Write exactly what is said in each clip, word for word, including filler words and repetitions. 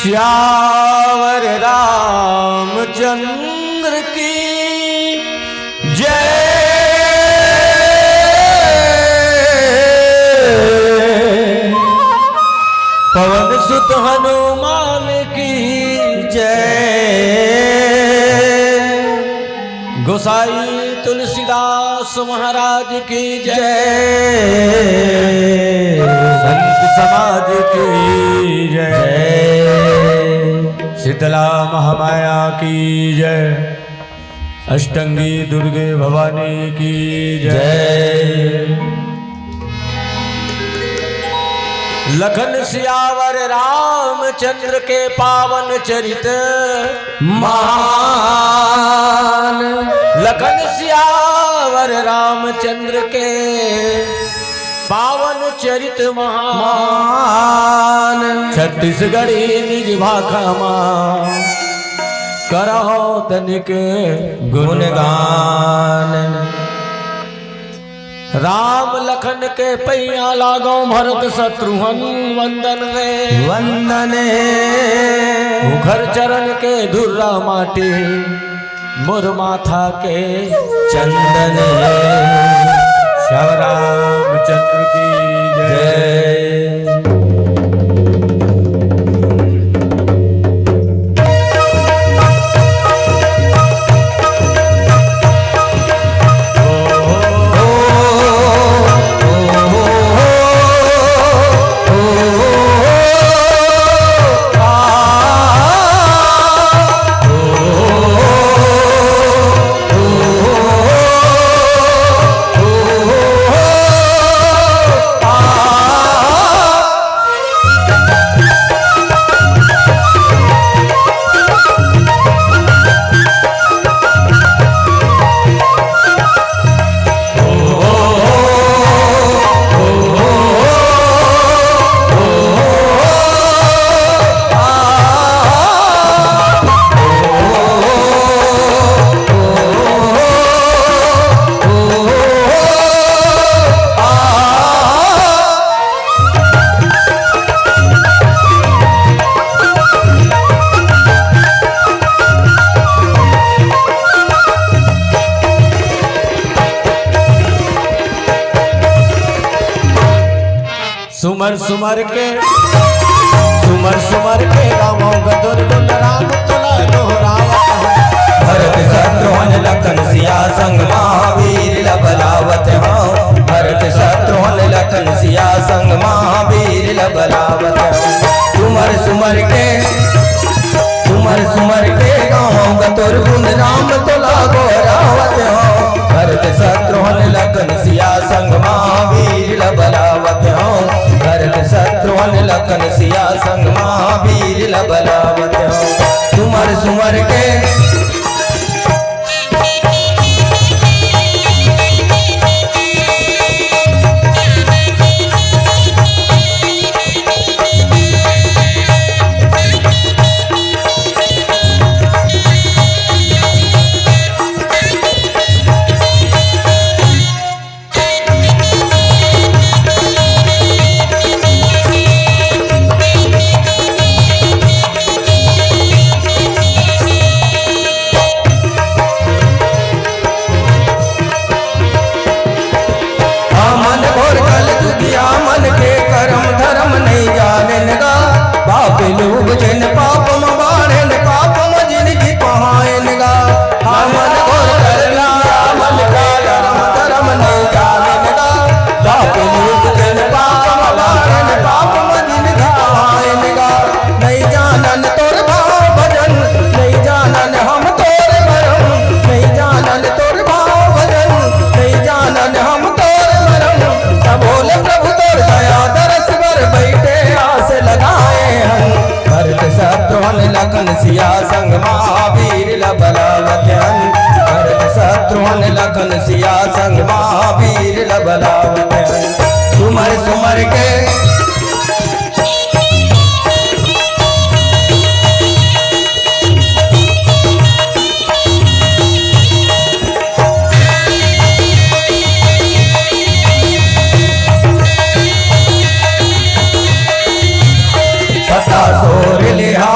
सियावर रामचंद्र की जय। पवन सुत हनुमान की जय। गोसाई तुलसीदास महाराज की जय। संत समाज की जय। शीतला महामाया की जय। अष्टंगी दुर्गे भवानी की जय। लखन सियावर रामचंद्र के पावन चरित महान। लखन सियावर रामचंद्र के पावन चरित महान। छत्तीसगढ़ी निज भाखा मा करहु तनिक गुणगान। राम लखन के पैया लागो भरत शत्रुघ्न वंदन रे। वंदन हे। उखर चरण के धुर्रा माटी मोर माथा के चंदन हे। श्याम रामचंद्र की जय। जय। सुमर सुमर के, सुमर सुमर के गावों गदुर गुण राम तुला दोहरावत हूँ। भरत शत्रुघ्न लखन सिया संग महावीर ला बलावत हूँ। भरत शत्रुघ्न लखन सिया संग महावीर ला बलावत हूँ। सुमर सुमर के, सुमर सुमर के गावों गदुर गुण राम तुला दोहरावत हूँ। भरत शत्रुघ्न लखन सिया संग महावीर ला बलावत हूँ। भरत शत्रुघ्न लखन सिया संग महावीर ला बलावत हूँ। सुमर सुमर के हमन घोर कलजुगिया मन के करम धरम नइ जानेन गा। पापी लोग जेन पाप म बाढ़ेन, पाप म जिनगी पहाएन गा। हमन घोर कलजुगिया मन के करम धरम नइ जानेन गा। पापी लोग जेन पाप म बाढ़ेन, पाप म जिनगी पहाएन गा। नइ जानन तोर भाव भजन, नइ जानन हम तोर भरम, नइ जानन तोर भाव भजन, नइ जानन हम तोर भरम। तभो ले प्रभु तोर दया दरस बर बइठे आस लगाए हन। भरत शत्रुघ्न लखन सिया संग महावीर ला बलावत हन। भरत शत्रुघ्न लखन सिया संग महावीर ला बलावत हन। सुमर सुमर के पता सोर लिहा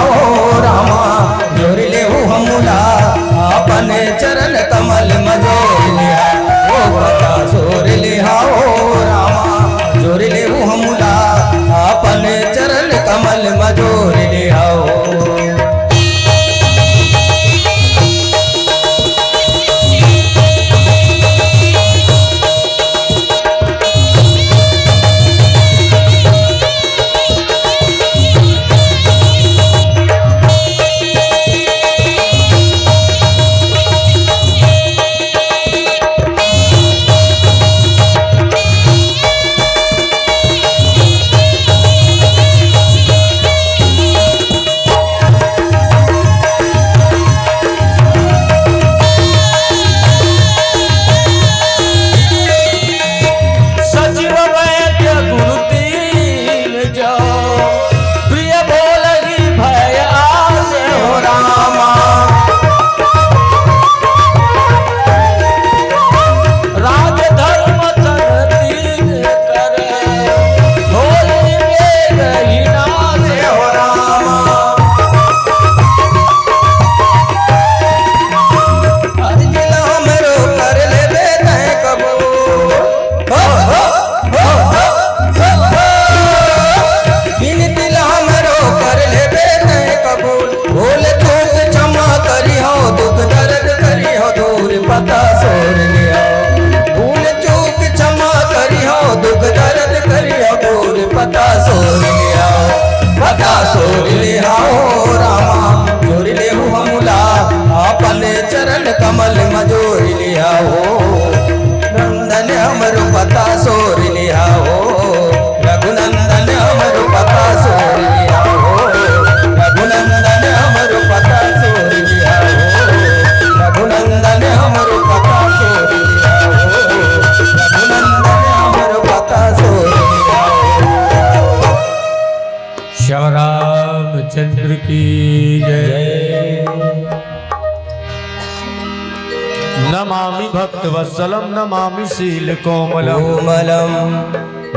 वत्सलं नमामि शीलकोमलम्। कोमलम्।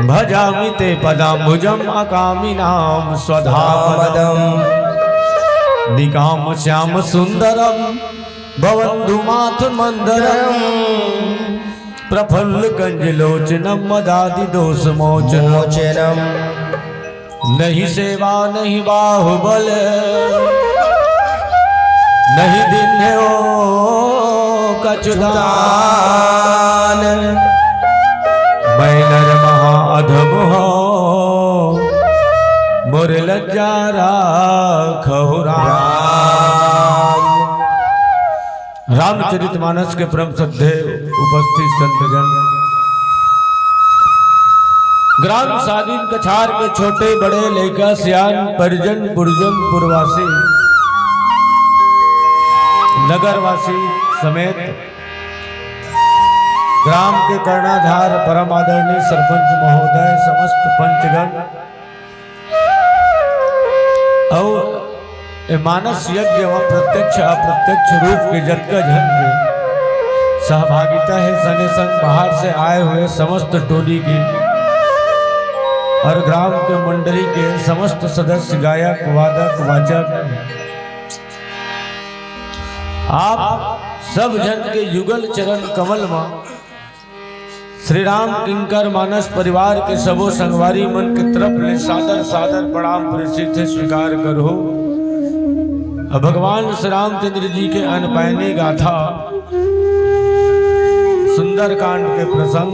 भजामि ते पदाम्बुजम् अकामिनां स्वधामदम्। धामदम्। निकामश्यामसुन्दरं भवन्धुमाथमन्दरम्। प्रफुल्लकञ्जलोचनं मदादिदोषमोचनम्। मोचनम्। नहीं सेवा नहीं बाहुबल, नहीं दीन्हो कछु दान। मैं नर महा अधम हों, मोर लज्जा राखहु राम। रामचरितमानस के परम श्रद्धेय उपस्थित संतजन, ग्राम सादिन कछार के छोटे बड़े, लइका सियान, परिजन पुरजन पुरवासी, नगरवासी समेत ग्राम के कर्णाधार परम आदरणीय सरपंच महोदय, समस्त पंचगण, अउ ए मानस यज्ञ म प्रत्यक्ष अप्रत्यक्ष रूप के जतका झन के सहभागिता हे, संगे संग बाहर से आए हुए समस्त टोली के और ग्राम के मंडली के समस्त सदस्य, गायक, वादक, वाचक, आप सब झन के युगल चरण कमल म श्री राम किंकर मानस परिवार के सबो संगवारी मन के तरफ ले सादर सादर प्रणाम प्रेषित हे, स्वीकार करहु। अब भगवान श्री रामचंद्र जी के अनपैनी गाथा, सुंदरकांड के प्रसंग।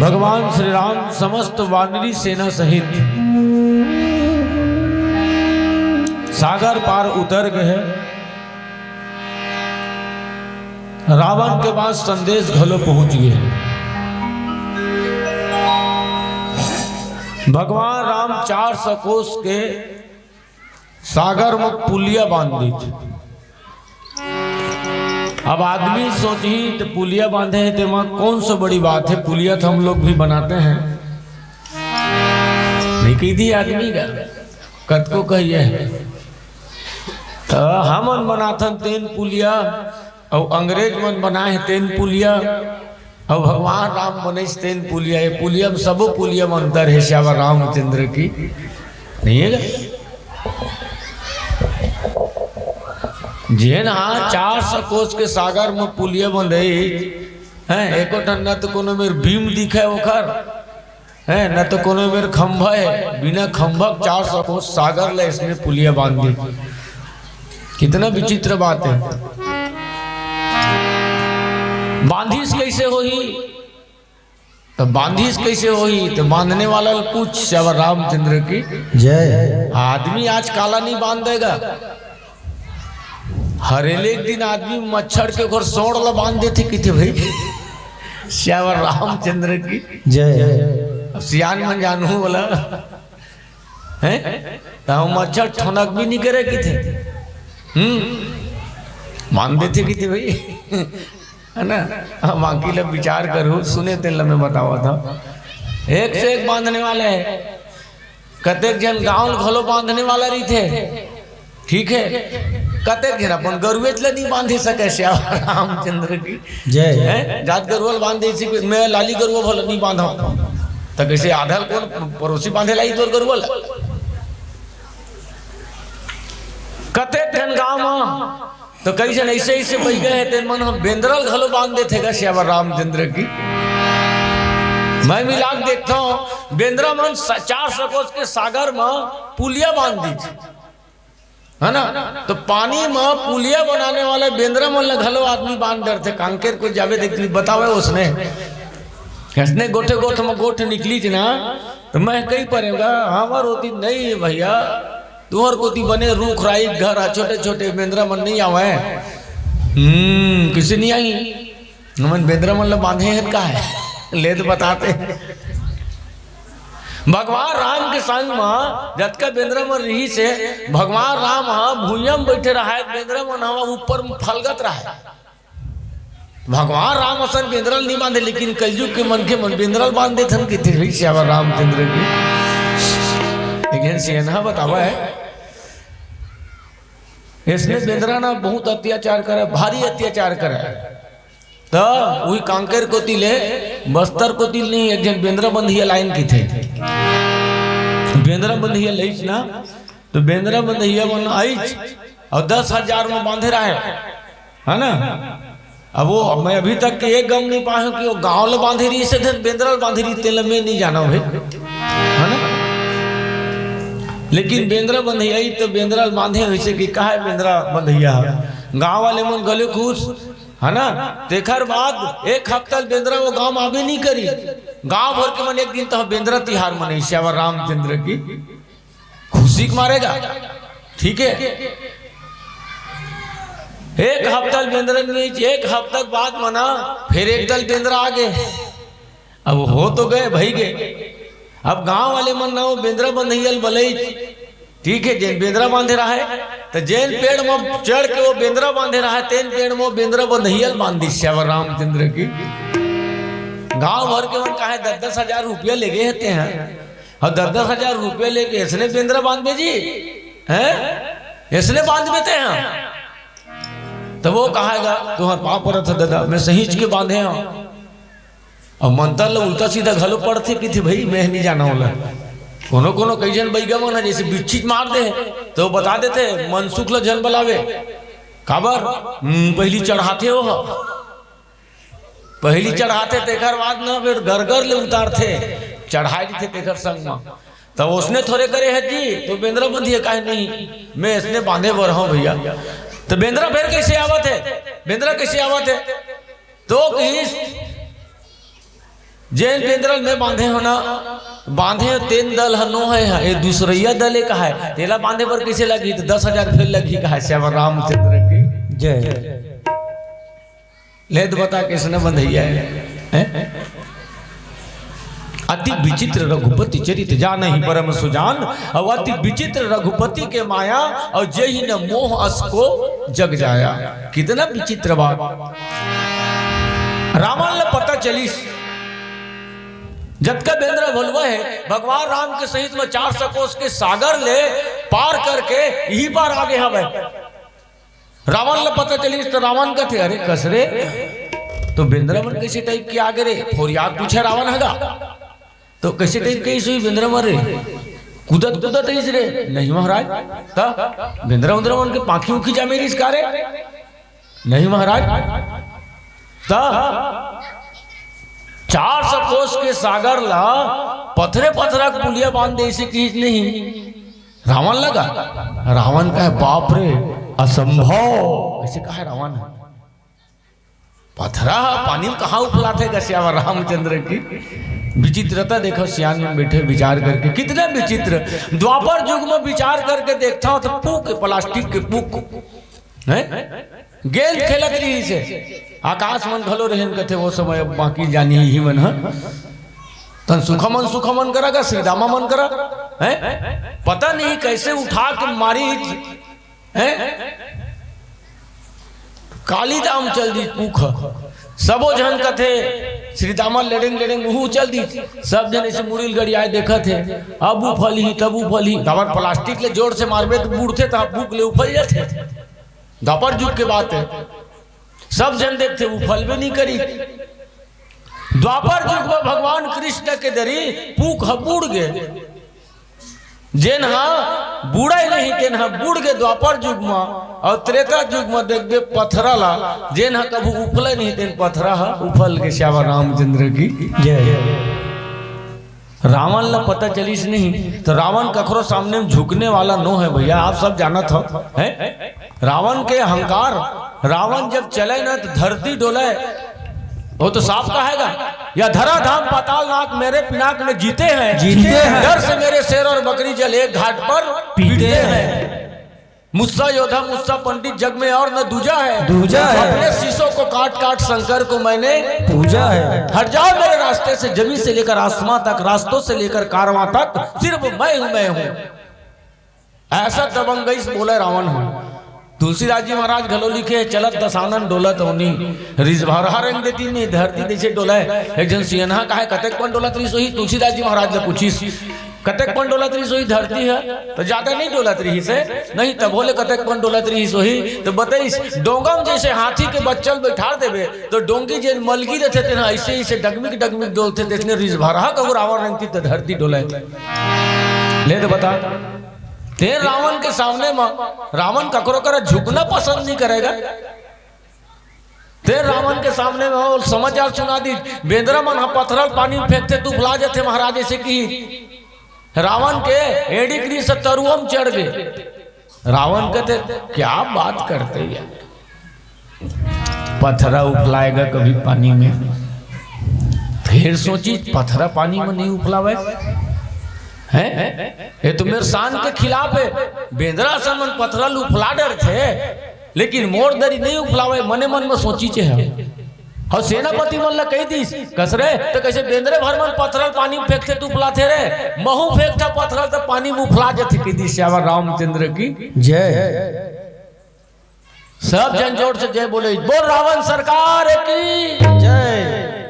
भगवान श्री राम समस्त वानरी सेना सहित सागर पार उतर गए हे। रावण के पास संदेश घलो पहुंच गए हे। भगवान राम चार सौ कोस के सागर म पुलिया बांध दीस। अब आदमी सोचही, तो पुलिया बांधे हे, तेमा कौन सा बड़ी बात हे? पुलिया तो हम लोग भी बनाते हैं, नहीं कही थी आदमी का, कतको कहिए हे। तो हमन बनाथन तेन पुलिया, अउ अंग्रेज मन बनाए हे तेन पुलिया, अउ भगवान राम बनइस तेन पुलिया। ये पुलिया म सबो पुलिया म अंतर हे, सियावर रामचंद्र की। नहीं हे का? जेन हा चार सौ कोस के सागर म पुलिया बंधे हे, एको ठन न तो कोनो मेर बीम दिखे ओखर, हे, न तो कोनो मेर खंभा हे, बिना खंभा के चार सौ कोस सागर ले इसने पुलिया बांध दी। कितना विचित्र बात हे। बांधिस कैसे होही? तो बांधिस कैसे होही? तो बांधने वाला ल पूछ, सियावर रामचंद्र की। जय। आदमी आज काला नहीं बांध देगा। हरेले एक दिन आदमी मच्छर के ओखर सोंड़ ला बांध देथे, किथे भाई, सियावर रामचंद्र की। जय। अब सियान मन जानहू बोला, हैं? त हम मच्छर ठोनक भी नहीं करे, किथे। हम्म, बांध देथे, किथे भाई, है ना? हम बाकी ला विचार करू, सुने तेन ला मैं बतावत हूँ। एक से एक बांधने वाले हे। कतेक झन गांव ल घलो बांधने वाला रहिथे, ठीक हे, कतेक झन अपन गरुएच ल नहीं बांधे सके। सियावर रामचंद्र की। जय। हैं? जात गरुआ ल बांध दे, इसी में लाली गरुआ भला नहीं बांधा, तो कैसे आधा ल कोन परोसी बांधे लाई तोर गरुआ ल? कतेक झन गांव म तो कई झन ऐसे ऐसे बह गए हे, तेन मन ह बेंदरा ल घलो बांध देथे गा, सियावर रामचंद्र की। मैं मिला के देखता हूँ, बेंदरा मन स-, चार सौ कोस के सागर म पुलिया बांध दीस, है ना? तो पानी म पुलिया बनाने वाला बेंदरा मन ल घलो आदमी बांध डरथे। कांकेर को जावे देख, बतावे उसने, इसने गोठे गोठ म गोठ निकलीच ना, तो मैं कही परेगा, हमर होती नहीं भैया, तुहर कोती बने रूख राई घर आ, छोटे छोटे बेंदरा मन नहीं आवे। हम्म, किसे नहीं आई? हमन बेंदरा मन ल बांधे हन का हे? ले तो बताते। भगवान राम के संग म जतका बेंदरा मन रहिस हे, भगवान राम ह भुइयां म बइठे रहय, बेंदरा मन ह ऊपर म फलगत रहय। भगवान राम असन बेंदरा ल नहीं बांधे, लेकिन कलयुग के मनखे मन बेंदरा ल बांध देथन, किथे भाई सियावर रामचंद्र की। एक झन सियनहा बतावा हे, इसने बेंदरा ना बहुत अत्याचार करे, भारी अत्याचार करे। त उही कांकेर कोती ले बस्तर कोती ले नहीं, एक झन बेंदरा बंधइया लाइन की थे। बेंदरा बंधइया लइच ना, तो बेंदरा बंधइया मन आइच अउ दस हजार में बांधे रहे, है ना? अब वो, मैं अभी तक के एक गम नहीं पाए हूँ कि वो गांव ले बांधे रही से धन बेंदरा ले बांधे रही, तेला मैं नहीं जाना भाई, है ना? लेकिन बेंदरा बंधइया ही तो बेंदरा ले बांधे, वैसे कि कहा है बेंदरा बंधइया, गांव वाले मन गले खुश, है ना? तेखर बाद एक हफ्ता ले बेंदरा वो गांव में आबे नहीं करी। गांव भर के मन एक दिन तो बेंदरा तिहार मनई श्यावर रामचंद्र की खुशी के मारे गा। ठीक है, एक हफ्ता ले बेंदरा नहीं, एक हफ्ता के बाद मना, फिर एक दल बेंदरा आ गए। अब हो तो गए, भई गए। अब गांव वाले मन ना वो बेंदरा बंधइया ले बलई, ठीक है, जेन बेंदरा बांधे रहे, तो जेन पेड़ में चढ़ के वो बेंदरा बांधे रहे, तेन पेड़ में वो बेंदरा बंधइया ले बांध दी श्यावर रामचंद्र की। गांव भर के मन कहे दस दस हजार रुपया ले गए हते हैं, और दस दस हजार रुपया लेके इसने बेंदरा बांध दे जी, हैं? इसने बांध देते हैं। तो वो कहेगा, तुम्हार पाँव परत है दादा, मैं सहींच के बांधे हूँ। अब मंतर ल उल्टा सीधा घलो पढ़थे, किथे भाई मैं नहीं जाना होला। कोनो कोनो कई झन बइगा मन ह जैसे बिच्छी मार दे, तो बता देथे मनसुख ल झन बलावे। काबर? हम्म, पहली चढ़ाथे वो ह। पहली चढ़ाथे तेखर बाद न फिर घर घर ले उतारथे, चढ़ाई देथे तेखर संग म। तब उसने थोड़े करे है जी, तो बेंदरा बंधिया काहे नहीं, मैं इसने बांधे बर हूँ भैया। तो बेंदरा फिर कैसे आवत है, बेंदरा कैसे आवत है? तो कहिस, जेन बेंदरा ल मैं बांधे हो ना, बांधे हो तेन दल ह नो है, ये दूसरैया दल एक है, तेला बांधे बर कैसे लगी? तो दस हजार फेर लगी, कहा श्यावर रामचंद्र की जय। ले तो बता, किसने बंधैया है, हैं? अति विचित्र रघुपति चरित, जानहि परम सुजान। और अति विचित्र रघुपति के माया, और जेहि न मोह अस को जग जाया। कितना विचित्र बात। रावण ल पता चलिस, जतका बेंदरा भलुवा है, भगवान राम के सहित में चार सौ कोस के सागर ले पार करके इही पार आगे हवय। रावण ल पता चलिस तो रावण कथे, अरे कस रे, तो बेंदरा मन कैसे टाइप के आगे रे? फोरियात पूछे रावण हगा, तो कैसे टाइप के इस हुई बेंदरा मन रे? कूदत कूदत आइस रे? नहीं महाराज। त बेंदरा उंदरा मन के पाखी उखी जामे रिस का रे? नहीं महाराज। त चार सौ कोस के सागर ला पथरे पथरा के पुलिया बांध दे, इसे कहिस नहीं। रावण लगा, रावण कहे, बाप रे, असंभव। ऐसे कहा रावण, पथरा ह पानी में कहाँ उफलाथे गा श्यावर रामचंद्र की। विचित्रता देखो, सियान मन बैठे विचार करके, कितना विचित्र। द्वापर युग में विचार करके देखता हो तो पूक, प्लास्टिक के पूक, हैं? गेंद खेलत रहिस हे, आकाश मन घलो रहेन कथे वो समय, अब बाकी जानी ही मन ह। तन सुखमन, सुखमन करा गा, श्रीदामा मन करा, हैं? पता नहीं कैसे उठा के मारी, हैं? काली दाम चल दी पूख। सबो झन कथे, श्रीदामा लेडेंग लेडेंग उहू चल दी। सब झन ऐसे मुड़ी ल गड़ियाए देखत हे, अब उफल ही, तब उफल ही। काबर प्लास्टिक ले जोर से मारबे तो बूड़थे, त पूक ले उफल जाथे। द्वापर युग के बात है, सब झन देखथे, उफलबे नहीं करी। द्वापर युग में भगवान कृष्ण के दरी पूक ह बूड़ गे। जेन ह बूड़े नहीं, तेन ह बूड़ गे द्वापर युग में, और त्रेता युग में देखबे पथरा ला, जेन ह कभू उफले नहीं, तेन पथरा ह उफल गे। श्यावर रामचंद्र की जय। रावण ला पता चलिस नहीं, तो रावण कखरो सामने में झुकने वाला नो है भैया, आप सब जानत हो, हैं? रावण के अहंकार, रावण जब चले ना तो धरती डोले। वो तो साफ कहेगा, या धरा धाम पाताल नाथ मेरे पिनाक में जीते हैं, जीते हैं। डर से मेरे शेर और बकरी जल एक घाट पर पीते पीते हैं। हैं। मुस्सा योद्धा, मुस्सा पंडित, जग में और न दूजा है। दूजा है। अपने शीशों को काट काट शंकर को मैंने पूजा है। हट जाओ मेरे रास्ते से, जमीन से लेकर आसमां तक, रास्तों से लेकर कारवां तक, सिर्फ मैं हूं, मैं हूं। ऐसा दबंगई से बोले रावण ह। तुलसीदास जी महाराज घलो लिखे, चलत दसानन डोलत ओनी, रिस भरहा रेंग देती में धरती जैसे डोले। एक झन सियनहा कहे, कतेक पन डोलत रिस होही, तुलसीदास जी महाराज ले पूछिस। कतेक पन डोलत रहिस होही धरती ह? त जादा नइ डोलत रहिस हे। नहीं, तभो ले कतेक पन डोलत रहिस होही। त बताइस, डोंगा म जइसे हाथी के बच्चा ल बइठार देबे, त डोंगी जेन मलगी रहिथे, तेन ह अइसे, अइसे डगमिग, डगमिग डोलथे, तइसने रिसभरहा कहूं रावण रेंगतिस त धरती डोलय। ले त बता, तें रावण के सामने म, रावण ककरो करा झुकना पसंद नइ करय गा। तें रावण के सामने म ओ समाचार सुना दिस, बेंदरा मन ह पथरा ल पानी म फेंकथे त उफला जथे महाराज, अइसे कि रावण के एड़ी के रिस ह तरुआ म चढ़ गे। रावण कथे, "क्या बात करते यार, पथरा उफलाय गा कभी पानी में?" फेर सोचिस, "पथरा पानी में नइ उफलावय, हैं? ये तो मेर शान के खिलाफ हे। बेंदरा असन मन पथरा ल उफला डरथे, लेकिन मोर दरी नइ उफलावय।" मने मन म सोचिस हे। अउ सेनापति मन ल कहि दिस, "कस रे, त कइसे बेंदरे भर मन पथरा ल पानी म फेंकथे त उफलाथे रे? महूं फेंकथंव पथरा ल त पानी म उफला जथे," कहि दिस। सियावर रामचंद्र की जय। सब झन जोर से जय बोले, "बोल रावण सरकार की जय।"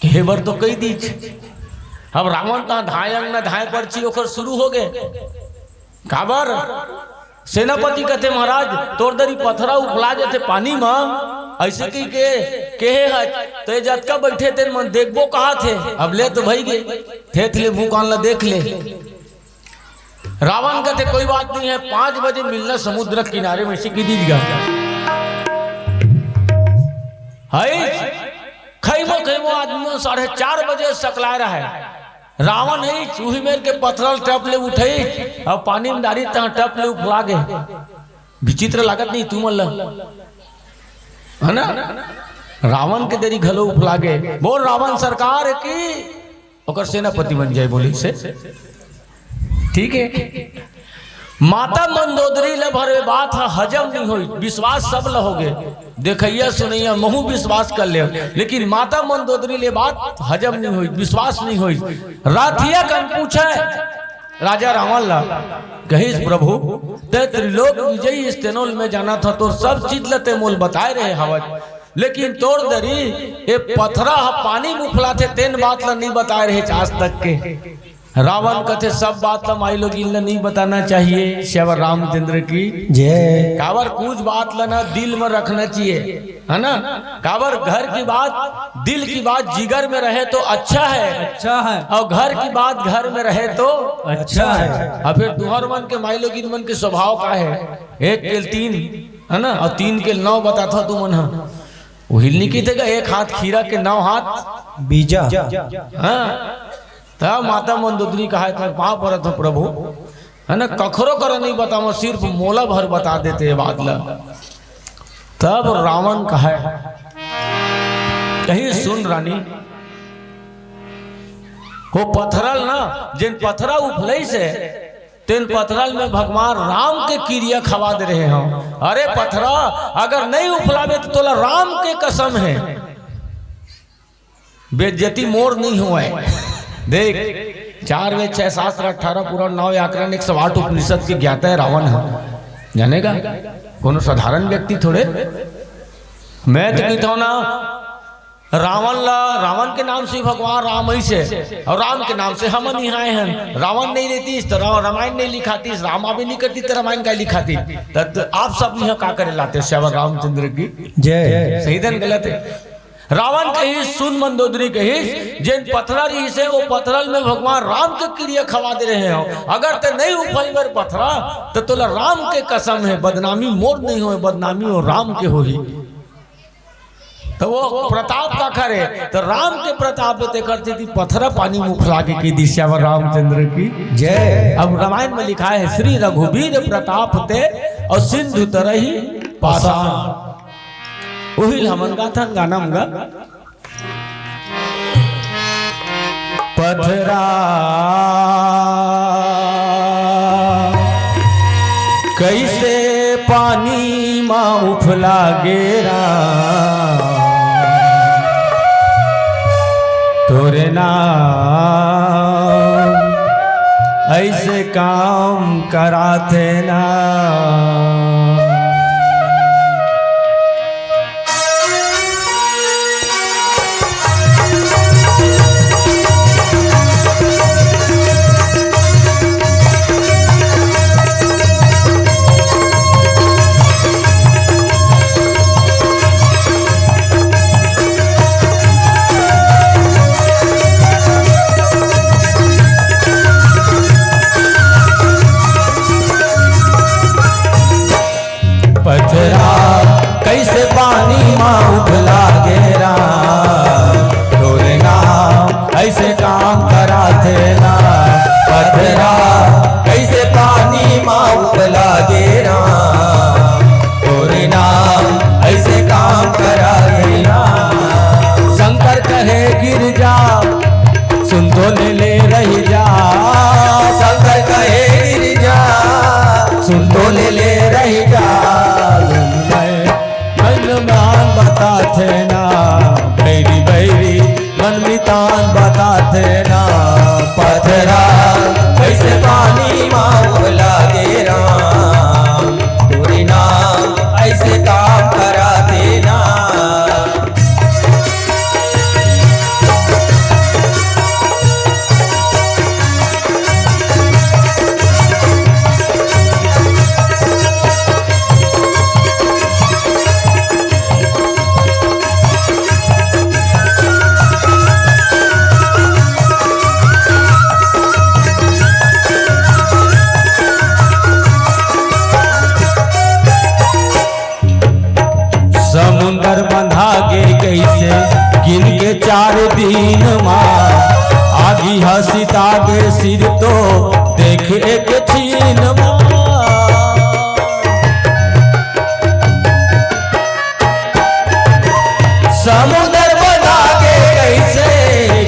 कहे बर तो कहि दिस। अब रावण तहां धांय अंग न धांय परछी ओकर शुरू हो गे। काबर? सेनापति कथे, "महाराज, तोर दरी पथरा उफला जथे पानी म," अइसे कहिके कहे हस, त ये जतका बइठे तेन मन देखबो कहत हे। अब ले तो भई गे, थेथ ले मुंह कान ल देख ले। रावण कथे, "कोई बात नहीं है, पाँच बजे मिलना समुद्र किनारे में," अइसे कहि दिस गा। हई, खइमो खइमो आदमी साढ़े चार बजे सकलाय रहय। रावण हई, उही मेर के पथरा ल टप ले उठइस, अउ पानी म डारिस तहां टप ले उफला गे। विचित्र लागत नहीं तुमन ल, है ना? रावण के दरी घलो उफला गे। बोल रावण सरकार की। ओकर सेनापति मन जय बोलिस हे। ठीक हे। माता मंदोदरी ल भर ए बात ह हजम नइ होइस, विश्वास सब ल होगे। देखइया सुनइया महूं विश्वास कर लेंव, लेकिन माता मंदोदरी ल ए बात हजम नइ होइस, विश्वास नइ होइस। रथिया कन पूछय राजा रावण ल, कहिस, "प्रभु, तैं त्रिलोक विजयी हस तेनो ल मैं जानत हंव, तोर सब चीज ल तैं मोल बताय रहे हवस, लेकिन तोर दरी ए पथरा ह पानी म उफलाथे तेन बात ल नइ बताय रहेस आज तक के।" रावण कथे, "सब बात ल माईलोगिन ल नइ बताना चाहिए।" सियावर रामचंद्र की जय। काबर कुछ बात ल ना दिल म रखना चाहिए, है ना? काबर घर की बात, दिल की बात जिगर में रहे तो अच्छा है, अच्छा है। अउ घर की बात घर में रहे तो अच्छा है। अउ फेर तुंहर मन के माईलोगिन मन के स्वभाव का हे? एक के तीन, है ना, अउ तीन के नौ बताथव तुमन ह। उही ल नइ कहिथे गा, एक हाथ खीरा के नौ हाथ बीजा। हाँ, त माता मंदोदरी कहय, "तोर पांव परत हंव प्रभु, है ना, कखरो करा नइ बतावंव, सिर्फ मोला भर बता देते ये बात ल।" तब रावण कहय, कहिस, "सुन रानी, ओ पथरा ल ना, जेन पथरा उफलइस हे, तेन पथरा ल मैं भगवान राम के किरिया खवा दे रहे हंव। अरे पथरा, अगर नइ उफलाबे त तोला राम के कसम हे।" बेइज्जती मोर नइ होवय। देख, चार वेद, छह शास्त्र, अठारह पुराण, नौ व्याकरण, एक सौ आठ उपनिषद के ज्ञाता हे रावण ह। जाने का? कोनो साधारण व्यक्ति थोड़े। मैं तो कहिथंव ना, रावण ला, रावण के नाम से ही भगवान राम अइसे, अउ राम के नाम से हमन इहां आए हन। रावण नइ रहितिस त रा-, रामायण नइ लिखातिस, राम आबे नइ करतिस त रामायण काय लिखातिस? त, त आप सब इहां का करे लाते? सियावर रामचंद्र की जय। सही दे न गलत हे? रावण कहिस, सुन मंदोदरी कहिस, जेन पथरा रहिस हे, ओ पथरा ल मैं भगवान राम के किरिया खवा दे रहे हंव। अगर तैं नइ उफलबे रे पथरा, त तोला राम के कसम हे, बदनामी मोर नइ होय, बदनामी ओ राम के होही। त ओ प्रताप काखर हे, त राम के प्रताप हे, तेकर सेती पथरा पानी म उफला गे, कहि दिस सियावर रामचंद्र की जय। अब रामायण म लिखाय हे, श्री रघुबीर प्रताप ते अउ सिंधु तरहि पासान। उही ल हमन गाथन गाना म गा। पथरा कइसे पानी म उफला गे राम, तोरे नाम अइसे काम कराथे ना। समुंदर बंधा गे कइसे गिन के चार दिन मा, आगी ह सिता गे सिर तो देख एक छीन मा। समुंदर बंधा गे कइसे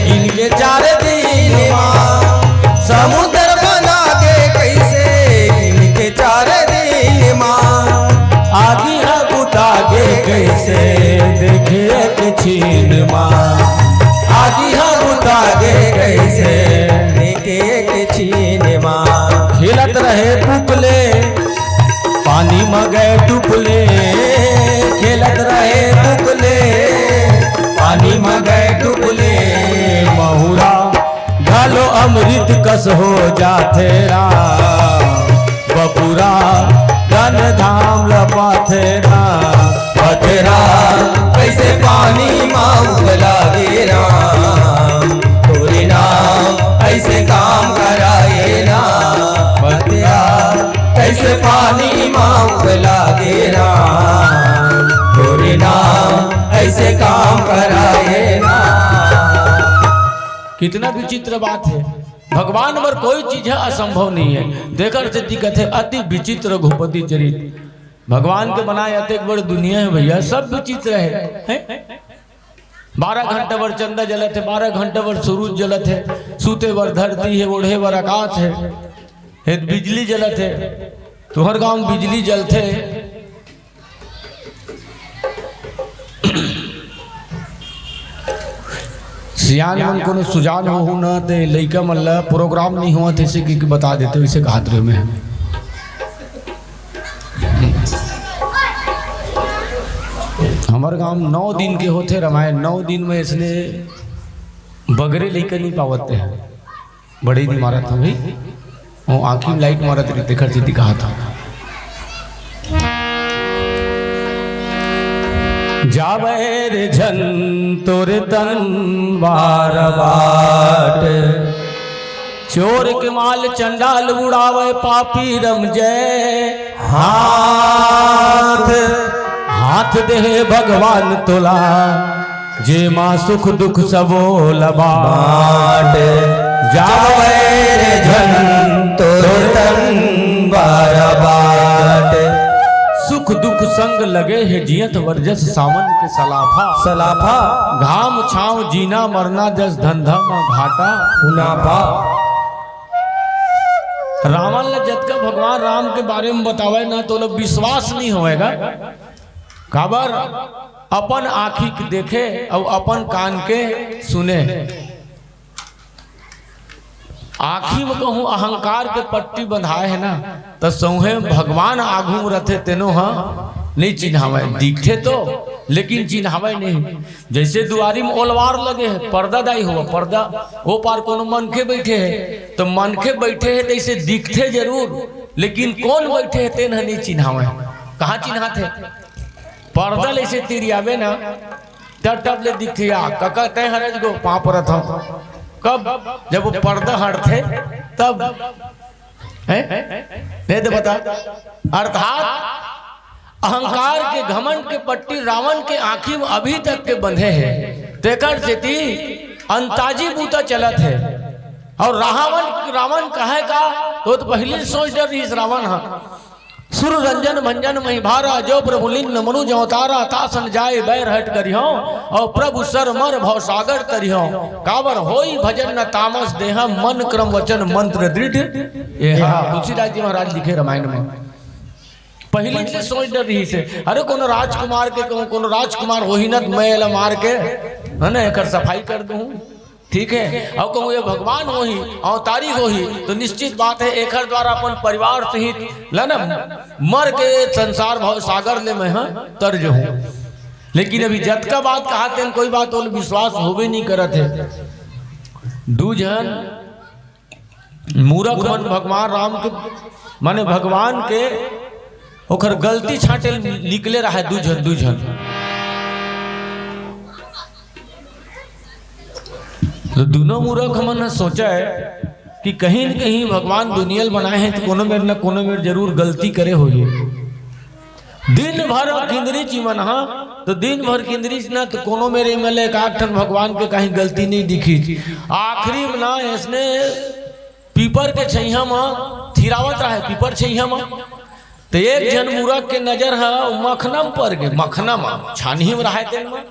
गिन के चार दिन मा, समुंदर बंधा गे कइसे गिन के चार दिन मा, आगी ह बुता गे कइसे देखे एक छीन मा, आगी ह बुता गे कइसे देखे एक छीन मा। खेलत रहे पुपले, पानी म गए टुपले, खेलत रहे टुकले, पानी म गए टुकले। महुरा घलो अमृत कस हो जाथे राम, बपुरा धन धाम ल पाथे राम। बतेरा कइसे पानी म उबला गे राम, तोरे नाम अइसे काम कराए राम। बतेरा कइसे पानी म उबला गे राम, तोरे नाम अइसे काम कराए राम। कितना विचित्र बात हे, भगवान बर कोई चीज ह असंभव नहीं हे। तेकर सेती कथे अति विचित्र रघुपति चरित। भगवान के बनाए अतेक बड़ दुनिया हे भैया, सब विचित्र हे, हैं? बारह घंटा बर चंदा जलत हे, बारह घंटा बर सूरज जलत हे, सूते बर धरती हे, ओढ़े बर आकाश हे, हे बिजली जलत हे, तुहर गांव म बिजली जलथे। सियान मन कोनो सुजान होहू न, ते लइका मन ला program नहीं होवत, अइसे कि, कि बता देते, वइसे कहत रहे मैं। हमर गांव नौ दिन के होथे रमायन, नौ दिन में इसने बगरे लइका नहीं पावत हे। बड़े दिन मारत हूँ भाई, वो आँखी में लाइट मारत रही, तेकर सेती कहा था। जावे रे झन तोर तन बार बाट, चोर के माल चंडाल उड़ावे पापी रम जय। हाथ, हाथ देहे भगवान तोला, जेमा सुख दुख सबो ल बांट। जावै रे झन तोर तन बार बाट। सुख दुख संग लगे हे जियत वरजस सावन के सलाफा। सलाफा। घाम छांव जीना मरना जस धंधा म घाटा। मुनाफा। रावण ल जतका भगवान राम के बारे म बतावय ना, तोला विश्वास नहीं होवय गा। काबर? अपन आँखी के देखे अउ अपन कान के सुने। आँखी म कहूँ अहंकार के पट्टी बंधाय हे ना, त सौंहे भगवान आघू म रथे, तेनो ह नइ चिन्हावय। दिखथे तो, लेकिन चिन्हावय नहीं। जइसे दुवारी म ओलवार लगे हे, पर्दा दाई होवय, पर्दा, ओ पार कोनो मनखे बइठे हे, त मनखे बइठे हे, तइसे दिखथे जरूर, लेकिन कोन बइठे हे, तेन ह नइ चिन्हावय। कहाँ चिन्हाथे? पर्दा ल अइसे तिरियाबे ना, टप टप ले दिखथे, "या कका, तैं हरज गो, पाँव परत हंव।" कब? जब वो पर्दा हटथे, तब। हैं? नहीं तो बता। अर्थात अहंकार के, घमंड के पट्टी रावण के आँखी म अभी तक के बंधे हे। तेकर सेती अंताजी बूता चलत हे। अउ रावण, रावण कहय का, तो, तो पहिली सोच डर रहिस रावण ह। सुर रंजन भंजन महि भारा, जो प्रभु लीन मनुज अवतारा, तासन जाय बैर हट करिहौं, अउ प्रभु सर मर भव सागर तरिहौं। काबर होई भजन न तामस देहा, मन क्रम वचन मंत्र दृढ़ एहा। तुलसीदास जी महाराज लिखे रामायण म। पहिली से सोच डर रहिस हे, अरे कोनो राजकुमार के कहूँ, कोनो राजकुमार होही न, त मैं एला मार के, है ना, एकर सफाई कर दूँ। ठीक है, अउ कहूँ ये भगवान होही, अवतारी होही, तो निश्चित बात है, एकर द्वारा अपन परिवार सहित ल ना मर के संसार भव सागर ले मैं ह तर जहूँ। लेकिन अभी जतका बात कहा तेन कोई बात ओला विश्वास होबे नहीं करत है। दू झन मूरख मन भगवान राम के, माने भगवान के ओखर गलती छांटे निकले रहा दू झन, दू झन। तो दोनों मूरख मन ह सोचा है कि कहीं न कहीं भगवान दुनिया ल बनाए हैं तो कोनो मेर न कोनो मेर जरूर गलती करे होही। दिन भर किंदरी चिमन हा, तो दिन भर किंदरी ना, तो कोनो मेर में ले एक आध ठन भगवान के कहीं गलती नहीं दिखिस। आखिरी में ना, इसने पीपर के छैया म थिरावत रहे, पीपर छैया म। तो एक झन मूरख के नजर ह मखना म पर गे, मखना म, छानही म रहे तेन म।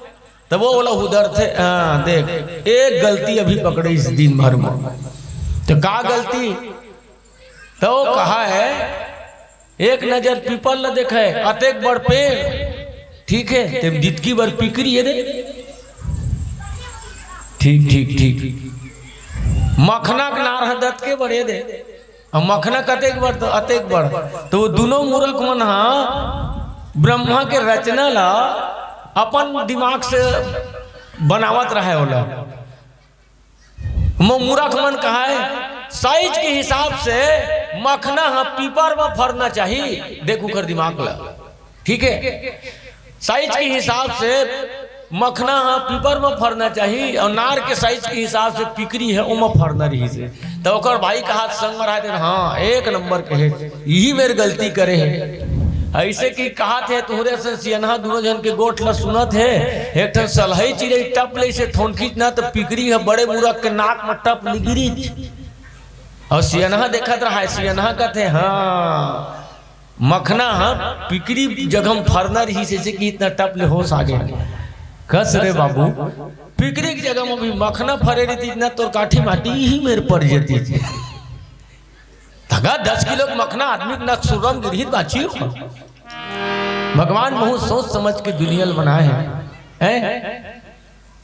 तब वो ओला उदरथे, हाँ, देख, एक गलती अभी पकड़े इस दिन भर म। तो का गलती? तो वो कहा है, एक नजर पीपर ल देखे, अतेक बड़ पेड़, ठीक है, ते जितकी बड़ पिकरी हे दे, ठीक, ठीक, ठीक। मखना के नार ह दतके बड़ हे दे, अउ मखना कतेक बड़, तो अतेक बड़। तो वो दुनों मूरख मन हा ब्रह्मा के रचना ला अपन दिमाग से बनावत रहे ओला। मो मूरख मन कहाय, साइज के हिसाब से मखना ह पीपर म फरना चाही। देख ओकर दिमाग ला, ठीक है, साइज के हिसाब से मखना ह पीपर म फरना चाही, अउ नार के साइज के हिसाब से पिकरी ह ओमा फरना रहिस हे। त ओकर भाई कहात संग म रहे तेन, हाँ, एक नंबर के हे, इही मेर गलती करे हे। अइसे कि कहात हे, तुहरे से सियनहा दुनों झन के गोठ ल सुनत हे, एक ठन सलहई चिरई टप ले से ठोनकिस ना, त पिकरी ह बड़े मूरख के नाक म टप ले गिरिस। अउ सियनहा देखत रहा हे, सियनहा कथे, हाँ, मखना ह पिकरी जगह म फरना रहिस, अइसे कि इतना टप ले होस आ गे। कस रे बाबू, पिकरी के जगह म भी मखना फरे रहितिस ना, तोर काठी माटी इही मेर पर जतिस। तगा दस किलो के मखना आदमी के नक सुरम गिरही बाची हो। भगवान बहुत सोच समझ के दुनिया ल बनाए हे, हैं?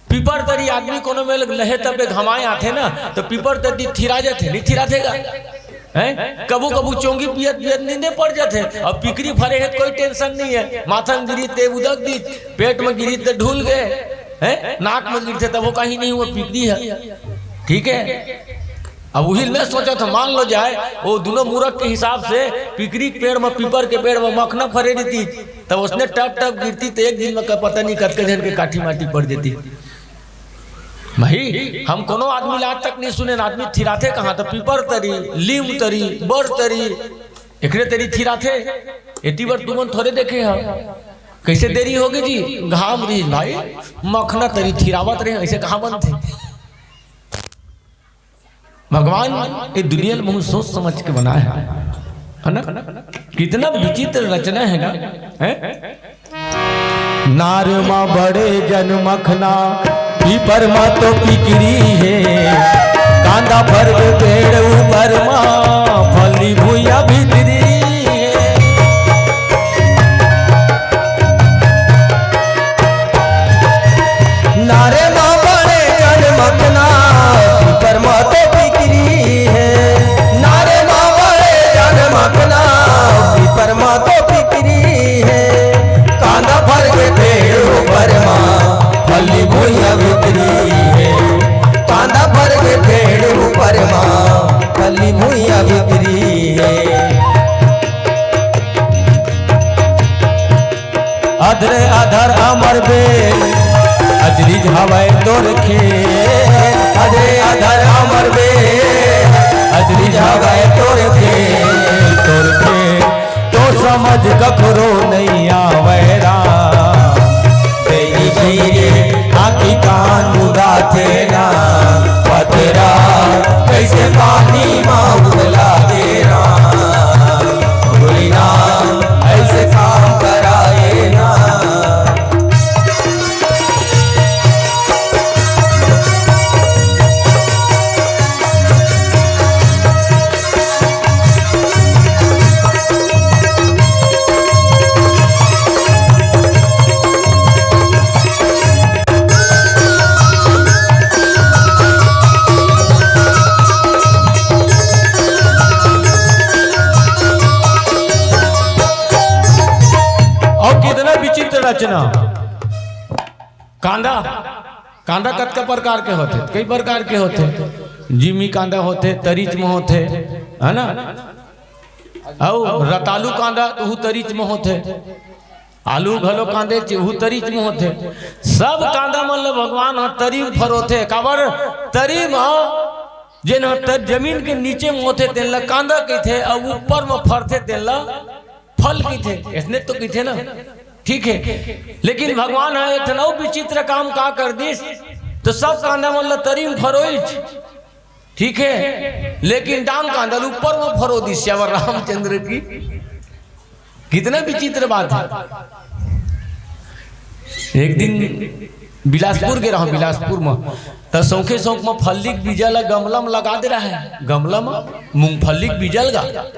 पीपर तरी आदमी कोनो मेर लहे तबे घमाए आथे ना, तो पीपर तरी थिरा जाथे, नहीं थिराथे गा? हैं? कभू कभू चोंगी पियत पियत नींदे पड़ जाथे। अब पिकरी फरे हे त कोई टेंशन नहीं है, माथा में गिरी ते उदक दी, पेट में गिरी ते ढूल गए, हैं? नाक में गिरथे तब वो कहीं नहीं हुआ, पिकरी है, ठीक है। अब उही मैं सोचा था, मान लो जाए, वो दुनों मूरख के हिसाब से पिकरी के पेड़ में, पीपर के पेड़ में मखना फरे रहितिस, तब उसने टप टप गिरतिस, तो एक दिन में का पता नहीं कतके झन के काठी माटी पड़ जतिस। भाई, हम कोनो आदमी ला आज तक नहीं सुने ना, आदमी थिराथे कहाँ? तो पीपर तरी, लीम तरी, बर तरी, एकरे तरी थिराथे। एती बर तुमन थोरे देखे हो, कैसे देरी होगे जी, घाम रहिस भाई, मखना तरी थिरावत रहे, ऐसे कहाँ बनथे? भगवान ये दुनिया ल बहुत सोच समझ के बनाए हे, है ना? कितना विचित्र रचना हे ना, हैं? नार म बड़े जन मखना, पीपर म तो पिकरी हे, कांदा फर के पेड़ ऊपर म, फली भुइया भीतरी हे। नारे म बड़े जन मखना, पीपर म तो पिकरी हे। नारे म बड़े जन मखना, पीपर म तो पिकरी हे। कांदा फर के पेड़ ऊपर म, फली भुइया भीतरी हे। कांदा फर के पेड़ ऊपर म, फली भुइया भीतरी हे। अधरे अधर अमर बे, अजरी हवय तोर खेत। अधरे अधर अमर बे, अजरी हवय तोर खेत, तोर खेत। तो समझ कखरो नइ आवय राम। देई सही रे, आँखी कान मुदाथे ना। पथरा कइसे पानी मा उबलाथे राम। भोलेनाथ ऐसे काम कराए ना। अउ कितना विचित्र रचना। कांदा, कांदा कतका प्रकार के होथे, कई प्रकार के होथे। जिमी कांदा होथे, तरीच म होथे, है ना? अउ रतालू कांदा, तो उहू तरीच म होथे। आलू घलो कांदे च, उहू तरीच म होथे। सब कांदा मन ल भगवान ह तरी म फरोथे। काबर? तरी म जेन ह तर-, जमीन के नीचे म होथे, तेन ल कांदा कहिथे, अउ ऊपर म फरथे, तेन ल फल कहिथे, अइसने तो कहिथे ना। ठीक है, लेकिन भगवान ह एक ठन अउ विचित्र काम का कर दिस, तो सब कांदा मन ल तरी म फरोइच। ठीक है, लेकिन डांग कांदा ल ऊपर म फरो दिस, श्यावर रामचंद्र की। कितना विचित्र बात है। एक दिन बिलासपुर गे रहंव, बिलासपुर म, त सौंखे सौंख म फल्ली के बीजा ल गमला म लगा दे रहय, गमला म मूंगफली के बीजा लगा।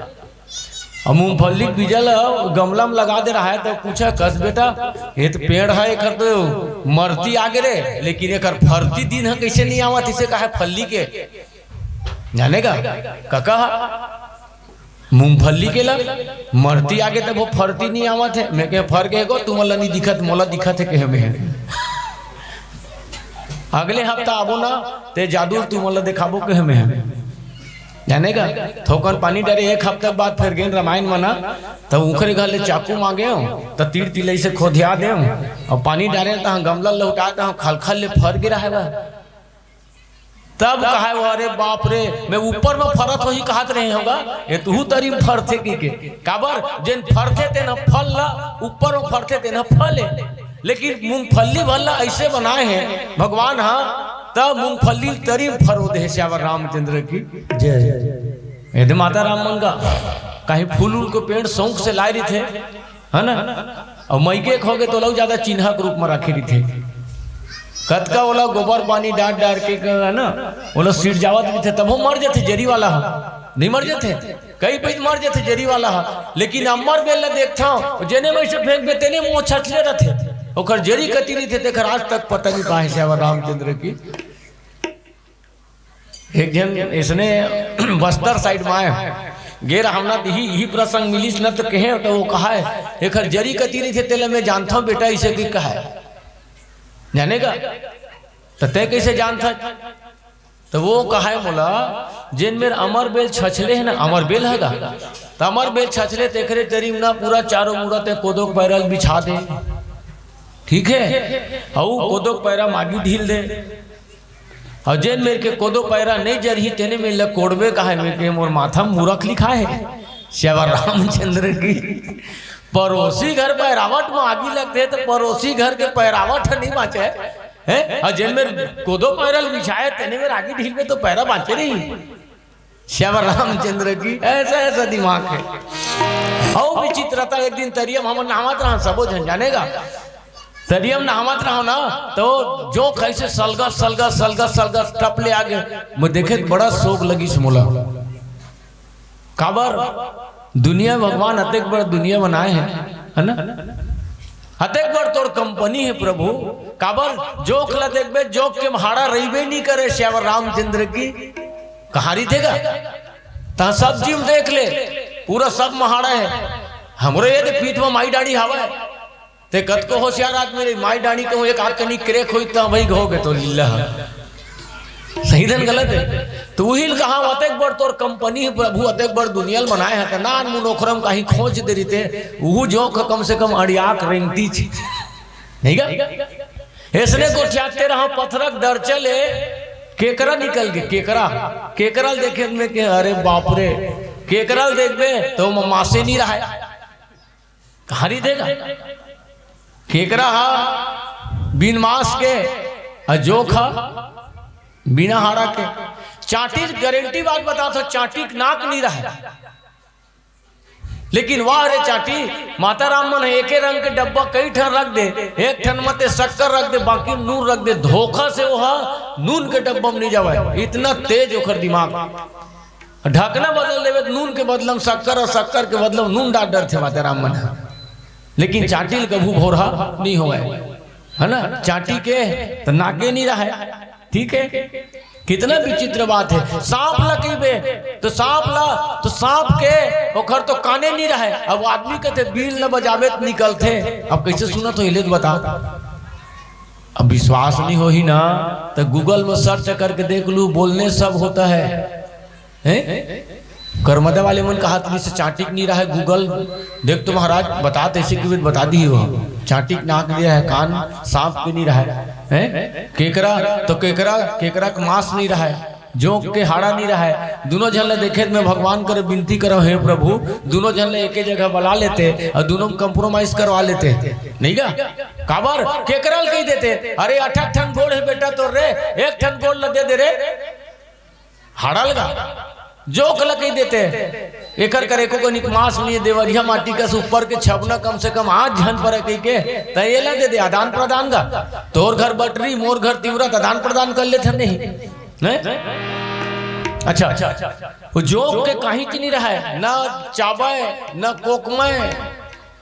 अउ मूंगफली के बीजा ल गमला म लगा दे रहय, त पूछय, "कस बेटा, ये तो पेड़ है, एकर तो मरती आगे रे, लेकिन एकर फरती दिन ह कइसे नइ आवत?" इसे कहय फल्ली के, जाने का, कका, मूंगफली के ला मरती आगे तब वो फरती नइ आवत हे। मैं कहे, "फर गे गो, तुमन ला नइ दिखत, मोला दिखत हे," कहे मैं। "अगले हफ्ता आबो ना, ते जादू तुमन ला देखाबो," कहे मैं। जाने का, थोकन पानी डारे, एक हफ्ता बाद फेर गेन रामायण मना, त उखरे घर ले चाकू मांगे हंव, त तीर तिलई से खोधिया देंव, अउ पानी डारे, त गमला लहुटाय, त खलखल ले फर गे रहय बा। तब कहय वो, "अरे बाप रे, मैं ऊपर म फरत होही कहत रहे हंव गा, ये तुहू तरी म फरथे कहिके।" काबर, जेन फरथे तेन ह फल ला, ऊपर म फरथे तेन ह फल हे। लेकिन मूंगफली भर ला अइसे बनाय हे भगवान ह, त मूंगफली तरी म फरो दे हे। श्यावर रामचंद्र की जय। एदे माता राम मन का कहीं फूल उल के पेड़ सौंख से लाय रहिथे, है ना? अउ मइके के होगे त ओला अउ जादा चिन्हा के रूप म राखे रहिथे। कतका ओला गोबर पानी डार डार के, है ना, ओला सिरजावत रहिथे, तभो मर जथे जरी वाला ह, नइ मर जथे? कई पइत मर जथे जरी वाला ह। लेकिन अम्मर बेल ल देखथंव, जेने म अइसे फेंकबे तेने म छछले रहिथे, ओकर जरी कती रहिथे तेकर आज तक पता नइ पाए। श्यावर रामचंद्र की। एक झन अइसने बस्तर side म आय, गे रहंव ना, त इही, इही प्रसंग मिलिस ना, त कहे, त वो कहय, "एकर जरी कती रहिथे, तेला मैं जानथंव बेटा," अइसे कहिके कहय। जाने का? त तैं कइसे जानथस? त वो कहय मोला, "जेन मेर अमर बेल छछले हे ना, अमर बेल ह गा, त अमर बेल छछले, तेकरे तरी म ना पूरा चारों मुड़ा तैं कोदो के पैरा ल बिछा दे।" ठीक हे? अउ कोदो के पैरा म आगी ढील दे। अउ जेन मेर के कोदो पैरा नइ जरही, तेने मेर ल कोड़बे कहय। मैं कहे, "मोर माथा म मूरख लिखाय हे।" श्यावर रामचंद्र की। परोसी घर पैरावट म आगी लगथे, त परोसी घर के पैरावट ह नइ बांचय, हैं? अउ जेन मेर कोदो पैरा ल बिछाय, तेने मेर आगी ढीलबे त पैरा बांचे रही। श्यावर रामचंद्र की, ऐसा, ऐसा दिमाग हे। अउ विचित्रता, एक दिन तरिया म हमन नहावत रहन, सबो झन जाने गा। तरिया म नहावत रहन ना, त जोंक अइसे सलगत, सलगत, सलगत, सलगत टप ले आगे। मैं देखेंव त बड़ा सोग लगिस मोला। काबर? दुनिया, भगवान अतेक बड़ दुनिया बनाय हे, है ना? अतेक बड़ तोर company हे प्रभु। काबर? जोंक ल देखबे, जोंक के म हाड़ा रहिबे नइ करे। श्यावर रामचंद्र की। कहां रहिथे गा? तहां सब्जी म देख ले, पूरा सब म हाड़ा हे। हमरो एदे पीठ म माई डांड़ी हावय। तैं कतको होशियार आदमी रही, माई डांड़ी कहूं एक आध कनी crack होई त भई होगे तोर लीला ह। सही धन गलत हे? त उही ल कहां, अतेक बड़ तोर company हे प्रभु, अतेक बड़ दुनिया ल बनाय हे, त नानमुन ओखर म कहीं खोंच दे रहिते, उहू जोंक कम से कम अंड़िया के रेंगतीच। नइ गा? अइसने गोठियाते रहंव, पथरा के दरचा ले केकरा निकल गे, केकरा। केकरा ल देखेंव मैं कहे, "अरे बाप रे, केकरा ल देखबे त ओमा मांसे नइ रहय।" कहां रहिथे गा? केकरा ह बिन मांस के, अउ जोंक ह बिना हाड़ा के। चांटी ल guarantee बात बताथंव, चांटी के नाक नइ रहय। लेकिन वाह रे चांटी, माता राम मन ह एके रंग के डब्बा कई ठन रख दे, एक ठन म ते शक्कर रख दे, बाकी नून रख दे, धोखा से वो ह नून के डब्बा म नइ जावय, इतना तेज ओखर दिमाग। ढकना बदल देबे त नून के बदला म शक्कर अउ शक्कर के बदला म नून डार डरथे माता राम मन ह। लेकिन चांटी ल कभू भोरहा नइ होवय, है ना? चांटी के त नाके नइ रहय। ठीक हे, कितना विचित्र बात हे। सांप ल कहिबे त सांप ल, त सांप के ओखर तो काने नइ रहय। अब आदमी कथे बीन ल बजाबे त निकलथे। अब कइसे सुनत होही ले त बता। अब विश्वास नइ होही ना त Google म search करके देख लू, बोलने सब होता है। हैं? करमदा वाले मन कहत रहिस चांटी के नइ रहय, Google देख तो महाराज बतात अइसे कि बता दिही वो। चांटी के नाक नइ रहय, कान सांप के नइ रहय, हैं? केकरा तो केकरा, केकरा के मांस नइ रहय। जोंक के हाड़ा नहीं रहा है। दोनों झन ला देखे त मैं भगवान करे विनती करो, हे प्रभु, दोनों झन ला एके जगह बला लेते अउ दोनों compromise करवा लेते, नहीं गा? काबर केकरा ल कहि देते, अरे अठक ठन गोड़ हे बेटा तोर रे, एक ठन गोड़ ला दे दे रे, हाड़ा ल गा, जोंक ला कहि देते। एकर करे एको कनिक मांस नइ हे, देवरिया माटी कस ऊपर के छबना कम से कम आठ झन पर कहि के, त एला दे दे, आदान प्रदान गा। तोर घर बटरी, मोर घर तिवरा, त आदान प्रदान कर लेथन नहीं, नहीं? अच्छा, वो जोंक के काहीच नहीं रहा है, ना चाबय, ना कोकमय,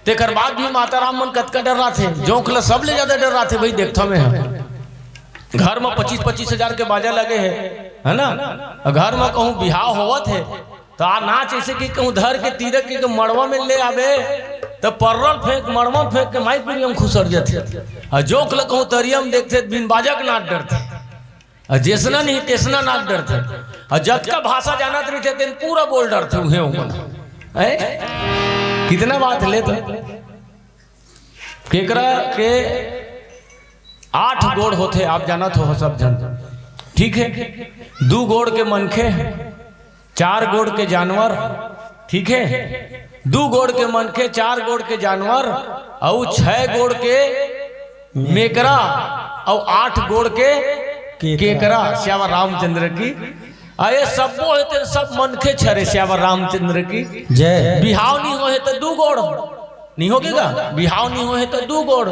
तेकर बाद भी माता राम मन कतका डर्राथे। जोंक ल सबले ज्यादा डर्राथे भाई, देखथव मैं ह। घर म पच्चीस पच्चीस हजार के बाजा लगे हे, है ना? घर म कहूँ बिहाव होवत हे, त आ नाच अइसे कि कहूँ धर के तीरक के मड़वा में ले आबे, त पर्रा ल फेंक, मड़वा म फेंक के माई पीढ़िया म खुसर जथे। अउ जोंक ल कहूँ तरिया म देखथे, त बिन बाजा के नाच डरथे। अउ जइसना नहीं तइसना नाच डरथे। अउ जतका भाषा जानत रहिथे, तेन पूरा बोल डरथे उहें ओमन। हैं? कितना बात ले तो। केकरा के आठ गोड़ होथे, आप जानत हो सब झन, ठीक है? दू गोड़ के मनखे, चार गोड़ के जानवर, ठीक है? दू गोड़ के मनखे, चार गोड़ के जानवर, अउ छह गोड़ के मेकरा, अउ आठ गोड़ के केकरा। केकरा। सियावर रामचंद्र की। अउ ये सब्बो हे ते सब मनखे छरे, सियावर रामचंद्र की। जय। बिहाव नहीं होहे त दू गोड़, नहीं होगे गा? बिहाव नहीं होहे त दू गोड़,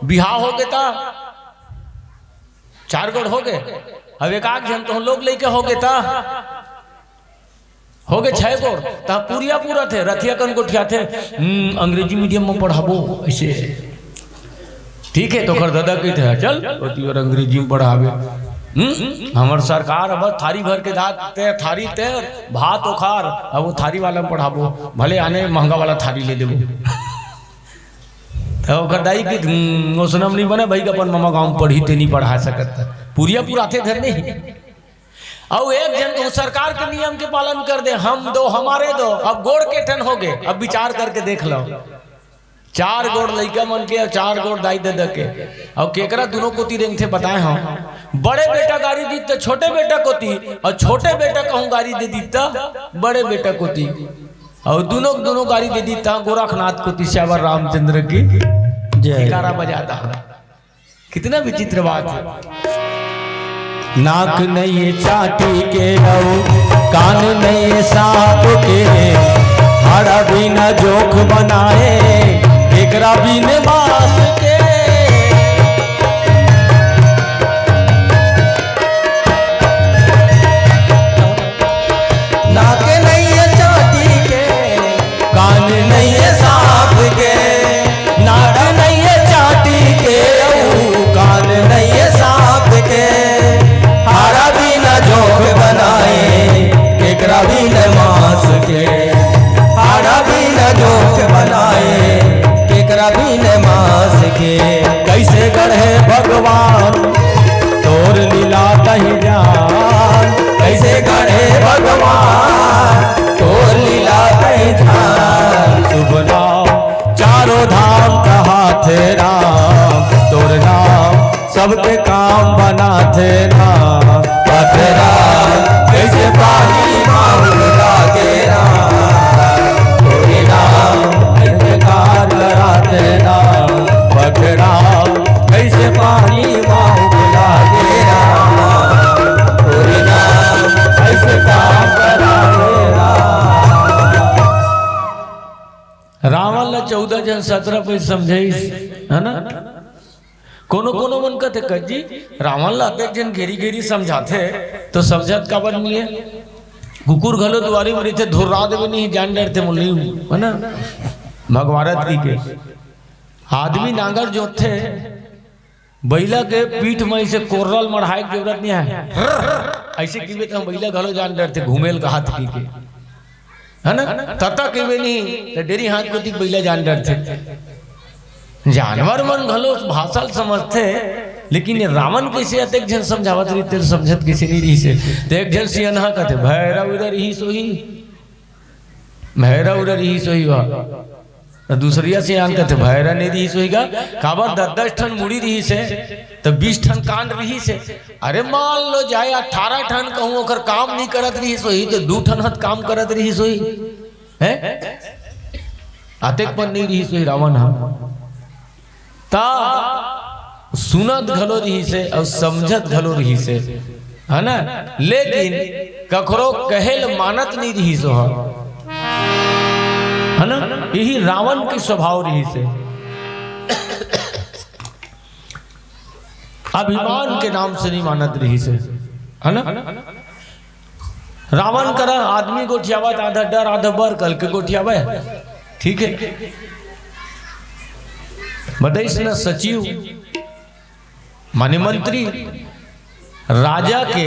बिहाव होगे त चार गोड़ होगे। अब एक आध झन तो लोग लइके होगे त होगे छह गोड़, त पुरिया पूरा थे, रथिया कन गोठियाथे, "हम्म, अंग्रेजी medium म पढ़ाबो," अइसे। ठीक है, तोकर ददा कहिथे, "चल, ओती ओर अंग्रेजी म पढ़ाबे।" हम्म, हमर सरकार अब थारी भर के दात ते, थारी ते, भात ओखार, अब वो थारी वाला म पढ़ाबो, भले आने महंगा वाला थारी ले देबो। त ओकर दाई कहिथे, "हम्म, ओसना म नहीं बने भाई, अपन ममा गाँव म पढ़ही, ते नहीं पढ़ा सकत।" पुरिया पुराथे धर नहीं। अउ एक झन कहूँ सरकार के नियम के पालन कर दे, हम दो, हमारे दो, अब गोड़ के ठन होगे, अब विचार करके देख लो। चार गोड़ लइका मन के अउ चार गोड़ दाई ददा के, अउ केकरा दुनों कोती रेंगथे बताए हंव। बड़े बेटा गारी दीत त छोटे बेटा कोती, अउ छोटे बेटा कहूँ गारी दे दीत त बड़े बेटा कोती, अउ दुनों दुनों गारी दे दीत त गोरखनाथ कोती। सियावर रामचंद्र की जय। जयकारा बजाता है। कितना विचित्र बात है। नाक नइये चाटी के अउ कान नइये सांप के, हाड़ा बिना जोंक बनाए, केकरा बिन मांस के। नाक नइये चाटी के, कान नइये सांप के, नाक नइये चाटी के, अऊ कान नइये सांप के। हाड़ा बिना जोंक बनाए, केकरा बिन मांस के। हाड़ा बिना जोंक बनाए, केकरा बिन मांस के। कइसे गढ़े भगवान तोर लीला तहीं जान, कइसे गढ़े भगवान तोर लीला तहीं जान। शुभ नाम चारों धाम कहाथे राम, तोर नाम सबके काम बनाथे राम। पथरा कइसे पानी मा उगला के राम, तोरे नाम कइसे कार कराथे राम। पथरा कइसे पानी मा उगला के राम, तोरे नाम कइसे काम कराथे राम। रावण ला चौदह झन सत्रह पइत समझाइस, है ना? कोनो कोनो मन कथे, "कस जी, रावण ला अतेक झन घेरी घेरी समझाथे, तो समझत काबर नइये?" कुकुर घलो दुवारी म रहिथे, धुर्रा देबे नहीं, जान डरथे, मोला नहीं, है ना? भगवारत कहिके। आदमी नांगर जोतथे, बइला के पीठ म अइसे कोर्रा ल मढ़ाए के जरूरत नइ हे। अइसे कहिबे त बइला घलो जान डरथे, घूमे ल काहत कहिके। है ना? तता कहिबे नहीं, त डेरी हाथ कोती बइला जान डरथे। जानवर मन घलो भाषा ल समझथे, लेकिन ये रावण कइसे अतेक झन समझावत रहिस, तेला समझत कइसे नइ रहिस हे? त एक झन सियनहा कथे, "भैरव उदर ही सोही, भैरव उदर ही सोही वाह।" त दूसरिया सियान कथे, भैरा नहीं रिहिस होही गा, काबर दस दस ठन मुड़ी रिहिस हे, त बीस ठन कान रिहिस हे। अरे मान लो जाए अठारह ठन कहूँ ओकर काम नहीं करत रिहिस होही, त दू ठन हत काम करत रिहिस होही, हैं? अतेक पन नहीं रिहिस होही रावण ह। त सुनत घलो रिहिस हे अउ समझत घलो रिहिस हे, है ना? लेकिन कखरो कहे ल मानत नहीं रिहिस ओह, है ना? यही रावण के स्वभाव रिहिस हे। अभिमान के नाम से नहीं मानत रिहिस हे, है ना? रावण करा आदमी गोठियावत, आधा डर आधा बर कल के गोठियावे, ठीक है। बताइस न सचिव माने मंत्री, राजा के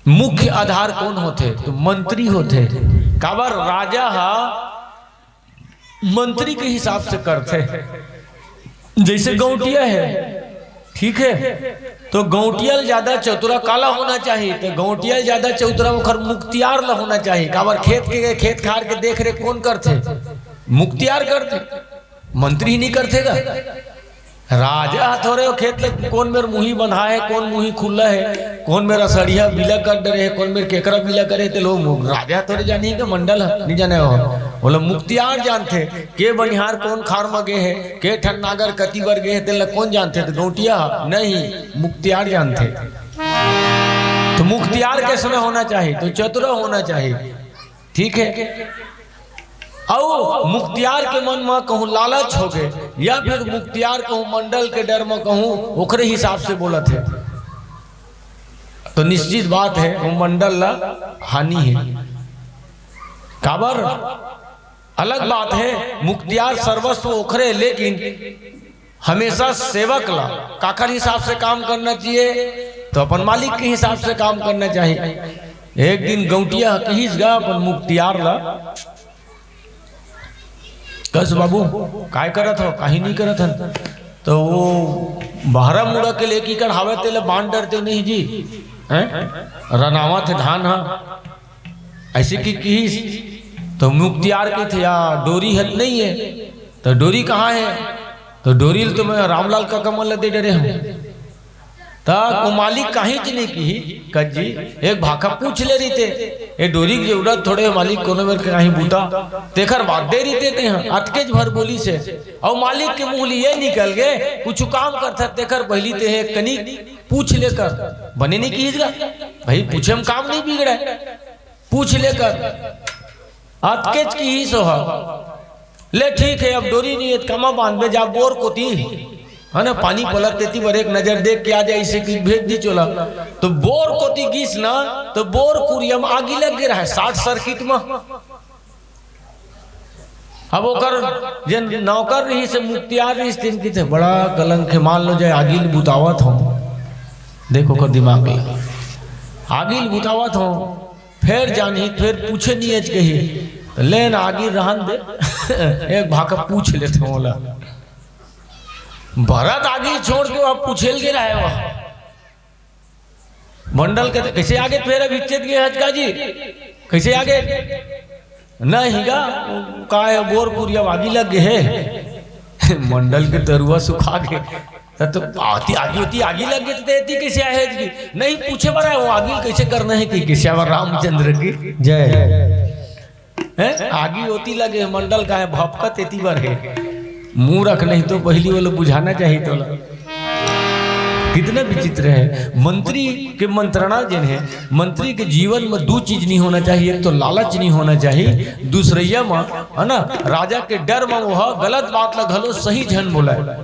मुख्य आधार कौन होथे? तो मंत्री होथे। काबर राजा हा मंत्री के हिसाब से करथे। जैसे गौंटिया है, ठीक है, तो गौंटिया ल ज्यादा चतुरा काला होना चाहिए? तो गौंटिया ल ज्यादा चतुरा ओखर मुख्तियार ल होना चाहिए। काबर खेत के, खेत खार के देख रेख कौन करथे? मुख्तियार करथे, मंत्री ही नहीं करथे गा। राजा ह थोरे ओ खेत ल कोन मेर मुही बंधा है, कोन मुही खुल्ला है, कोन मेर असड़िया बीला कर डरे है, कोन मेर केकरा बीला करे, ते लोग राजा थोरे जानी के मंडल ह, नहीं जाने हो। ओला मुख्तियार जानथे, के बनिहार कोन खार म गे है, के ठन नागर कति बर गे है, तेला कौन जानथे? तो गौंटिया ह? नहीं, मुख्तियार जानथे। तो मुख्तियार कैसे में होना चाहिए? तो चतुरा होना चाहिए, ठीक है। अउ मुख्तियार के मन म कहूँ लालच हो गे, या फिर मुख्तियार कहूँ मंडल के डर म कहूँ ओखरे हिसाब से बोलत है, तो निश्चित बात है वो मंडल ला हानि है। काबर? अलग बात है, मुख्तियार सर्वस्व ओखरे, लेकिन हमेशा सेवक ला काकर हिसाब से काम करना चाहिए? तो अपन मालिक के हिसाब से काम करना चाहिए। एक दिन गौंटिया ह कहिस गा अपन मुख्तियार ला, कस बाबू, काय करत हो? काही नहीं करत हन। तो वो बहरा मुड़ा के लेके कर हावे, तेला बांध डरते नहीं जी, हैं? रनावत है धान हा, ऐसे की किहिस। तो मुख्तियार के थे, या डोरी हत नहीं है, तो डोरी कहाँ है? तो डोरी ल तो मैं रामलाल काका मन ला दे डरे हूँ। त ओ मालिक काहीच नहीं किही, कस जी, एक भाखा पूछ ले रहिते, ए डोरी के जरूरत थोड़े हे मालिक, कोनो मेर के काही बूता, तेखर बाद दे रहिते तेहा, अतकेच भर बोलिस हे। अउ मालिक के मुंह ले ये निकल गे, कुछु काम करथस तेखर पहिली तेहा एक कनी पूछ ले कर, बने नहीं किहिस गा, भाई पूछे म काम नहीं बिगड़े, पूछ ले कर। अतकेच किहिस ओहा। ले ठीक है, अब डोरी नहीं है, त कामा बांधबे, जा बोर कोती, है ना, पानी पलक देती बर एक नजर देख के आ जाए, इसे कि भेज दी चोला। तो बोर कोती गिस ना, तो बोर कुरिया म आगी लग गे रहे, शॉर्ट सर्किट म। अब ओकर जे नौकर रहिस हे, मुख्तियार रहिस, तेन किथे बड़ा कलंक है, मान लो जाए आगी ल बुतावत हो, देखो ओकर दिमाग ल, आगी ल बुतावत हो, फेर जानही, फेर पूछे नहीं अच कही, तो ले ना आगी रहन दे, एक भाखा पूछ लेते हो ओला। भरत आगी छोड़ के वह पूछे ल गे रहे वह। मंडल के तो कैसे आगे फेर अब इज्जत गए हज का जी? कैसे आगे? नहीं गा, का है, बोर कुरिया आगी लग गए है। मंडल के तरुआ सुखा गए। त तो आती आगी होती, आगी लग गई तो देती कैसे आहे जी? नहीं पूछे बर आए, वो आगी कैसे करना है कि कैसे आवा रामचंद्र की जय। हैं? आगी होती लगे मंडल का है, भपकत एती बर है। मूरख नहीं तो पहली वाला बुझाना चाहिए तोला। कितना विचित्र है। मंत्री के मंत्रणा जेन है, मंत्री के जीवन में दू चीज नहीं होना चाहिए, एक तो लालच नहीं होना चाहिए, दूसरैया में, है ना, राजा के डर में वो गलत बात ला घलो सही झन बोला है।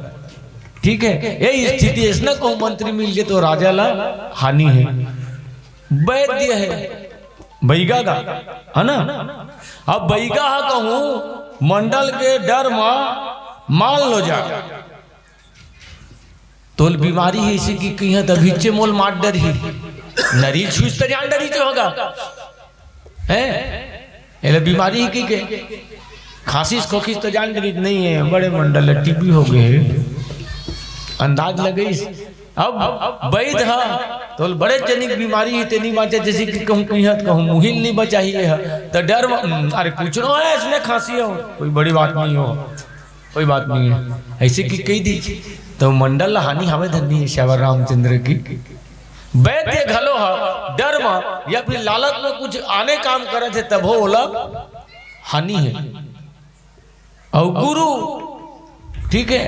ठीक है, यही स्थिति ऐसना कहूँ मंत्री मिल गए तो राजा ला हानि है। वैद्य है, बैगा गा, है ना? अब बैगा हा कहूँ मंडल के डर मा मान लो जा, तोल बीमारी है इसी की कहीं तभी चे मोल मार डर ही, नरी छुस त जान डरी जो होगा, हैं? एला बीमारी ही की के? खांसीस खोखीस तो जान डरी नहीं है, बड़े मंडल टीबी हो गए, अंदाज लगइस। अब बैद हा तो बड़े जनिक बीमारी हे, तेनी बाँचे, जइसे कि कहूँ पीहत, कहूँ मुहिल नहीं बचाही ये ह। तो डर म-, अरे कुछ ना है, इसमें खांसी हो, कोई बड़ी बात नहीं हो, कोई बात नहीं है, ऐसे कि कही दी। तो मंडल ला हानि हावे धनी श्यावर रामचंद्र की। वैद्य घलो ह डर म या फिर लालच म कुछ आने काम करत हे, तभो ओला हानि हे। अउ गुरु, ठीक है,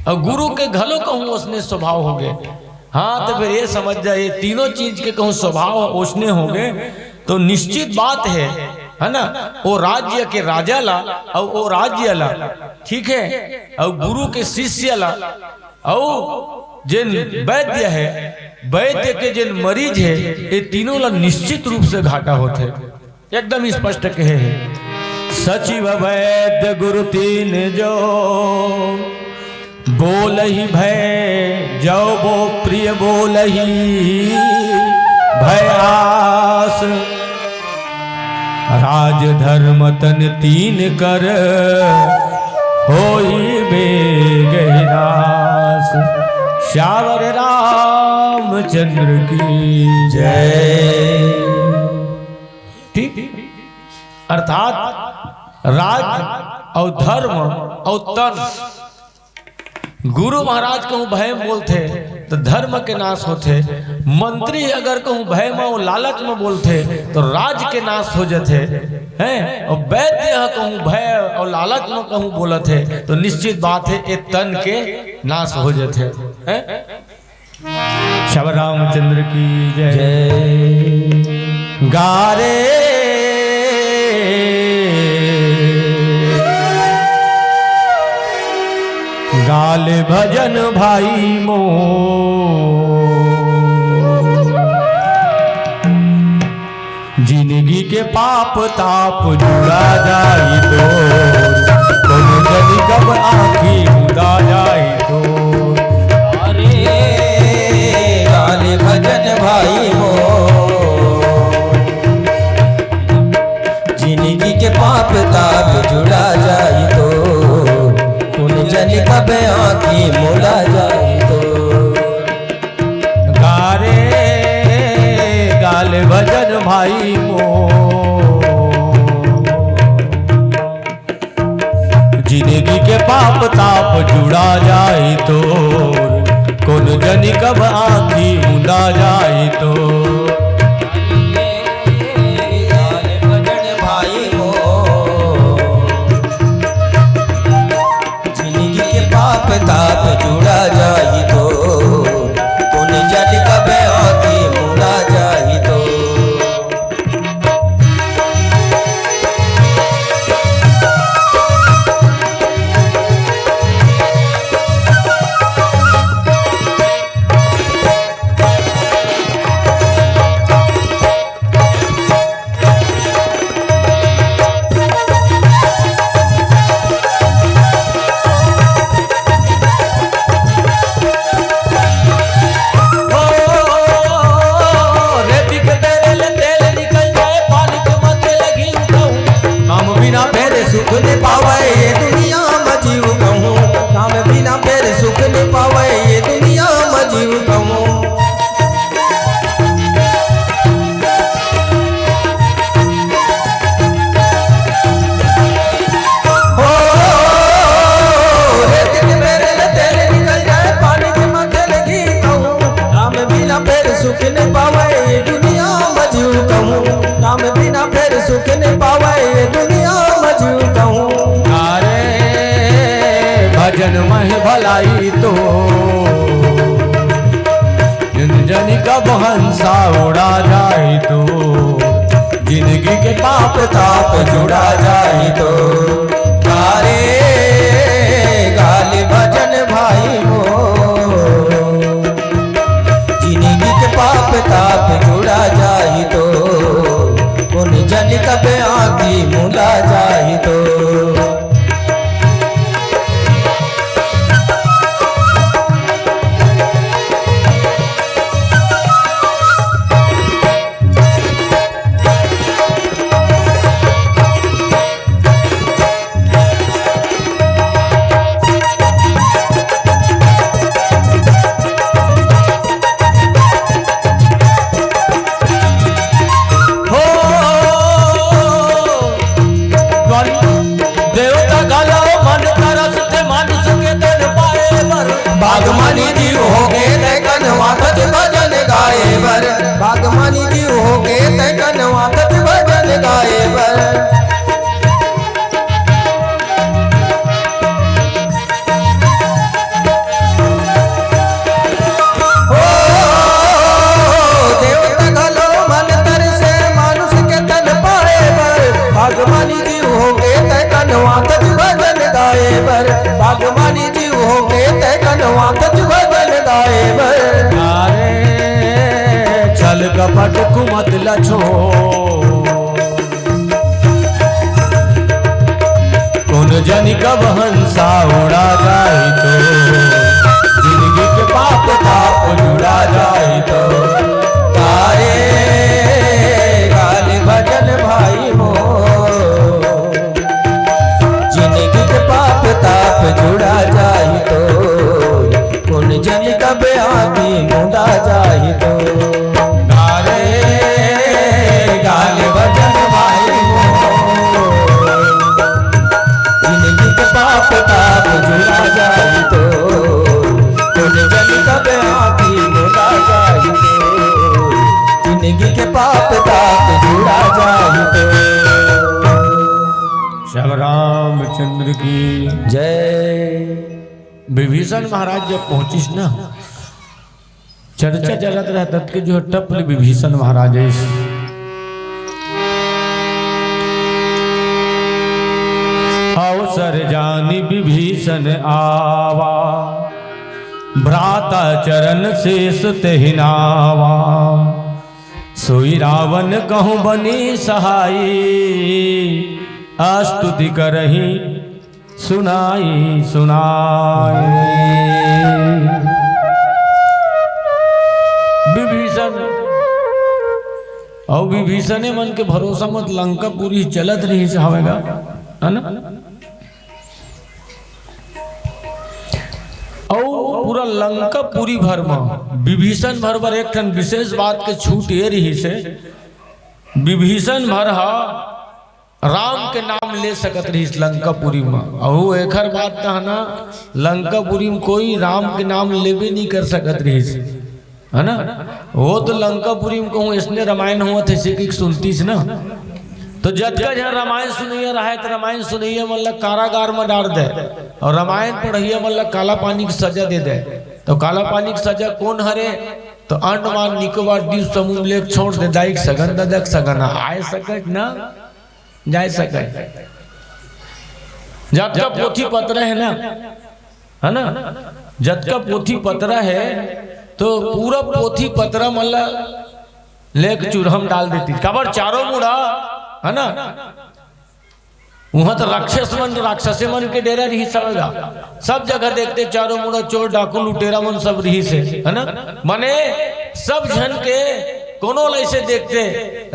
अउ गुरु के घलो कहूँ ओसने स्वभाव हो गए। हाँ, तो फिर ये समझ जाए, ये तीनों चीज के कहूँ स्वभाव ओसने हो गए, तो निश्चित बात है, है ना, वो राज्य के राजा ला, अउ वो राज्य ला, ठीक है, अउ गुरु के शिष्य ला, अउ जेन वैद्य है, वैद्य के जेन मरीज है, ये तीनों ला निश्चित रूप से घाटा होथे। एकदम स्पष्ट कहे हे, सचिव वैद्य गुरु तीन जो, बोलहि भय जो वो प्रिय बोलहि भय आस। राज धर्म तन तीन कर होई बेगहि नास। श्यावर रामचंद्र की जय। ठीक, अर्थात राज अउ धर्म अउ तन। गुरु महाराज कहूँ भय म बोलथे, तो धर्म के नाश होथे। मंत्री अगर कहूँ भय म अउ लालच म बोलथे, तो राज के नाश हो जथे। हैं? अउ वैद्य ह कहूँ भय अउ लालच म कहूँ बोलत हे, तो निश्चित बात है, ए तन के नाश हो जथे। हैं? श्यावर रामचंद्र की जय। जय। गारे गाल भजन भाई मोर, जिनगी के पाप ताप जुड़ा जाई तोर, कोनो जनी कब आँखी मुदा जाई तोर। अरे गाल भजन भाई मोर, जिनगी के पाप ताप जुड़ा जाई तोर, कोनो जनी कब आँखी मुदा जाई तोर। गारे गाल भजन भाई मोर, जिनगी के पाप ताप जुड़ा जाई तोर, कोनो जनी कब आँखी मुदा जाई तोर। गाल भजन भाई मोर, जिनगी के पाप ताप जुड़ा जाई तोर, कोनो जनी कब आँखी मुदा जाई तोर। ओ, रेती के तेल ले तेल निकल जाए, पानी के माथे लगी उठाऊं। काम बिना फेर सुख न पावे ये दुनिया में जीव कहूँ। काम बिना फेर सुख न पावे ये दुनिया में जीव कहूँ। हो, रेत के मेरे ले तेल निकल जाए, पानी के माथे लगी कहूँ। राम बिना फेर सुख न पावे ये दुनिया में जीव कहूँ। राम बिना फेर सुख न पावे ये दुनिया में जीव कहूँ। अरे भजन मह भलाई तो, जिन जन कब हंसा उड़ा जाए तो, जिनगी के पाप ताप जुड़ा जाए तो। अरे गाल भजन भाई मोर, जिनगी के पाप ताप जुड़ा जाए तो, कोनो जन कब आँखी मुदा जाए तो। जीव होगे तै कनवाथच भजन गाए बर, भागमानी जीव होगे तै कनवाथच भजन गाए बर। ओ देवता घलो मन तरसे मानुष के तन पाए बर, भागमानी जीव होगे तै कनवाथच भजन गाए बर, भागमानी जीव होगे तै कनवाथच भजन गाए बर। अरे छल कपट कुमत ल छोड़, कोन जनी कब हंसा उड़ा जाही तो, जिनगी के पाप ताप जुड़ा जाही तो। तारे गाल भजन भाई मोर, जिनगी के पाप ताप जुड़ा जाही तो, कोन जनी कब आँखी मुंदा जाही तो। गारे गाल भजन भाई मोर, जिनगी के पाप ताप जुड़ा जाही तो, कोन जनी कब आँखी मुंदा जाही तो, जिनगी के पाप ताप जुड़ा जाही तो। श्याम रामचंद्र की जय। विभीषण महाराज जब पहुंचिस ना, चर्चा चलत रहत के जो टप ले विभीषण महाराज आइस। अवसर जानी विभीषण आवा, भ्राता चरण सेष तेहि नावा। सोई रावण कहूँ बनी सहाई, अस्तुति करही सुनाई सुनाई। विभीषण, अउ विभीषणे मन के भरोसा मत लंकापुरी चलत रहिस हवय गा, है ना? अउ पूरा लंकापुरी भर म विभीषण भर बर एक ठन विशेष बात के छूट ये रहिस हे, विभीषण भर ह राम के नाम ले सकत रहिस लंकापुरी म। अहू एखर बात त ह ना, लंकापुरी म कोई राम के नाम लेबे नइ कर सकत रहिस, है ना? वो तो लंकापुरी म कहूँ अइसने रामायण होवत हे, से कि सुनतिस ना, तो जतका झन रामायण सुनइया रहय, त रामायण सुनइया मन ल कारागार म डार दे, अउ रामायण पढ़इया मन ल काला पानी के सजा दे दे। तो काला पानी के सजा कोन हरे? तो अंडमान निकोबार द्वीप समूह म लेके छोड़ दे, दाई के सगा न, ददा के सगा न, आय सकय ना? जाय सकय। जतका पोथी पतरा हे ना, है ना, जतका पोथी पतरा हे, तो पूरा पोथी पतरा मन ल लेके चूल्हा म डाल देतिस। काबर चारों मुड़ा, है ना, उहाँ तो राक्षस मन, राक्षसे मन के डेरा रहिस हवय गा। सब जगह देखते, चारों मुड़ा चोर, डाकू, लुटेरा मन सब रहिस हे, है ना? माने सब झन के कोनो ल अइसे देखते,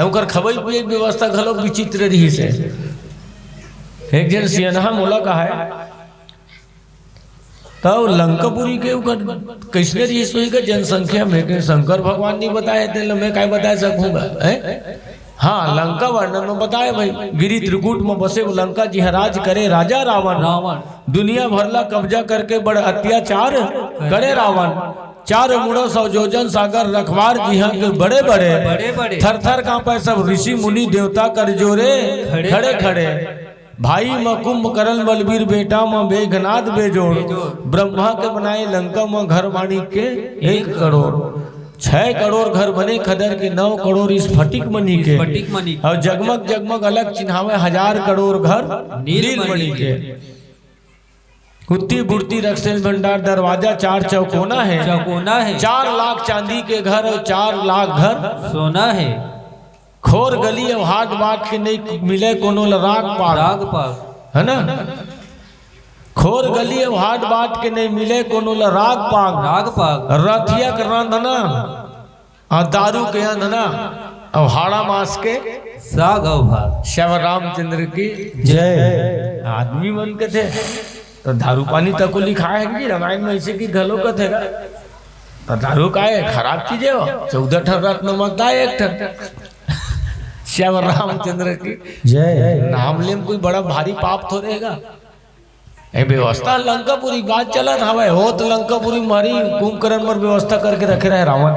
ओकर खवई पिए के व्यवस्था घलो विचित्र रहिस हे। एक झन सियनहा मोला कहय, तब लंकापुरी के ओकर कइसने रहिस होही का जनसंख्या में, के शंकर भगवान नइ बताय हे, तेला मैं काय बताय सकहूँ गा, हैं? हाँ, लंका वर्णन म बताय भाई, गिरि त्रिकूट म बसे लंका जिहाँ राज करे राजा रावण। रावण। दुनिया भर ला कब्जा करके बड़ अत्याचार करे रावण। चार मुड़ा सौ जोजन सागर रखवार जिहाँ के बड़े बड़े। बड़े बड़े। थर थर काँपय सब ऋषि मुनि देवता कर जोरे। खड़े खड़े खड़े। खड़े। भाई म कुंभकर्ण बलबीर, बेटा म मेघनाद बेजोड़। बेजोड़। ब्रह्मा के बनाए लंका म घर माणिक के एक करोड़। छह करोड़ घर बने खदर के, नौ करोड़ स्फटिक मणि के। स्फटिक मणि के। अउ जगमग जगमग अलख चिन्हावय हजार करोड़ घर नील नील मणि मणि के। के। उत्ती बुड़ती रखसेल भंडार, दरवाजा चार चौकोना हे। चौकोना हे। चार लाख चांदी के घर अउ चार लाख घर सोना हे। खोर गली अउ हाट बाट के नइ मिले कोनो ल राग पाग। राग पाग। है ना? खोर गली अउ हाट बाट के नइ मिले कोनो ल राग पाग। राग पाग। रथिया के रांधना अउ दारू के अंधना अउ हाड़ा मांस के साग अउ भात। श्याम रामचंद्र की जय। आदमी मन के थे तो दारू पानी तको लिखाय हे कि रामायण म अइसे कि घलो कथे गा। तो दारू काय हे? खराब चीज हे वो। चौदह ठन रत्न म काय एक ठन। श्याम रामचंद्र की जय। नाम ले म कोई बड़ा भारी पाप थोरे हे गा। ए व्यवस्था लंकापुरी बात चलत हवय, होत लंकापुरी मारी कुंभकर्ण बर व्यवस्था करके रखे रहे रावण।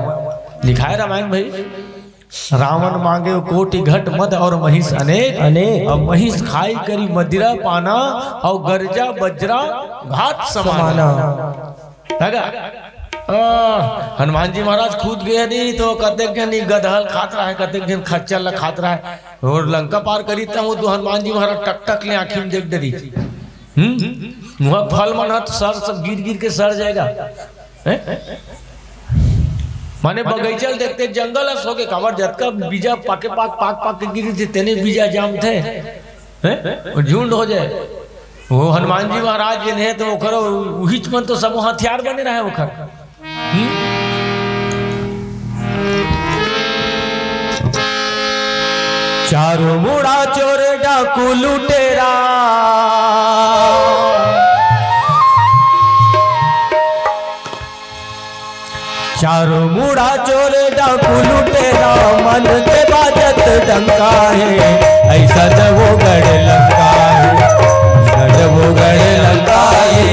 लिखाय रामायण भाई, रावण मांगे कोटि घट मद और महिष अनेक, अनेक। और महिष खाई करी मदिरा पाना, और गरजा बजरा घात समाना। समाना। तगा? आ, हनुमान जी महाराज खुद गए नहीं तो कतेक झन गदहल खात रहे, कतेक झन खच्चर ला खात रहे। और लंका पार करी त वो तो हनुमान जी महाराज टक टक ले आँखी में देख डरी। हम्म? वहाँ फल मन ह तो सर, सब गिर गिर के सड़ जाएगा। हैं? माने बगीचा ल देखते जंगल अस होगे, काबर जतका बीजा पाके पाक, पाक, पाक के गिर थे, तेने बीजा जामथे। हैं? वो झुंड हो जाए। वो हनुमान जी महाराज जे हे तो ओकर उहिच मन तो सब हथियार बने रहे ओकर। हम्म? चारों मुड़ा चोर डाकू लुटेरा, चारों मुड़ा चोर डाकू लुटेरा, मन के बाजत डंका हे, ऐसन वो गढ़ लंका हे, ऐसन वो गढ़ लंका हे,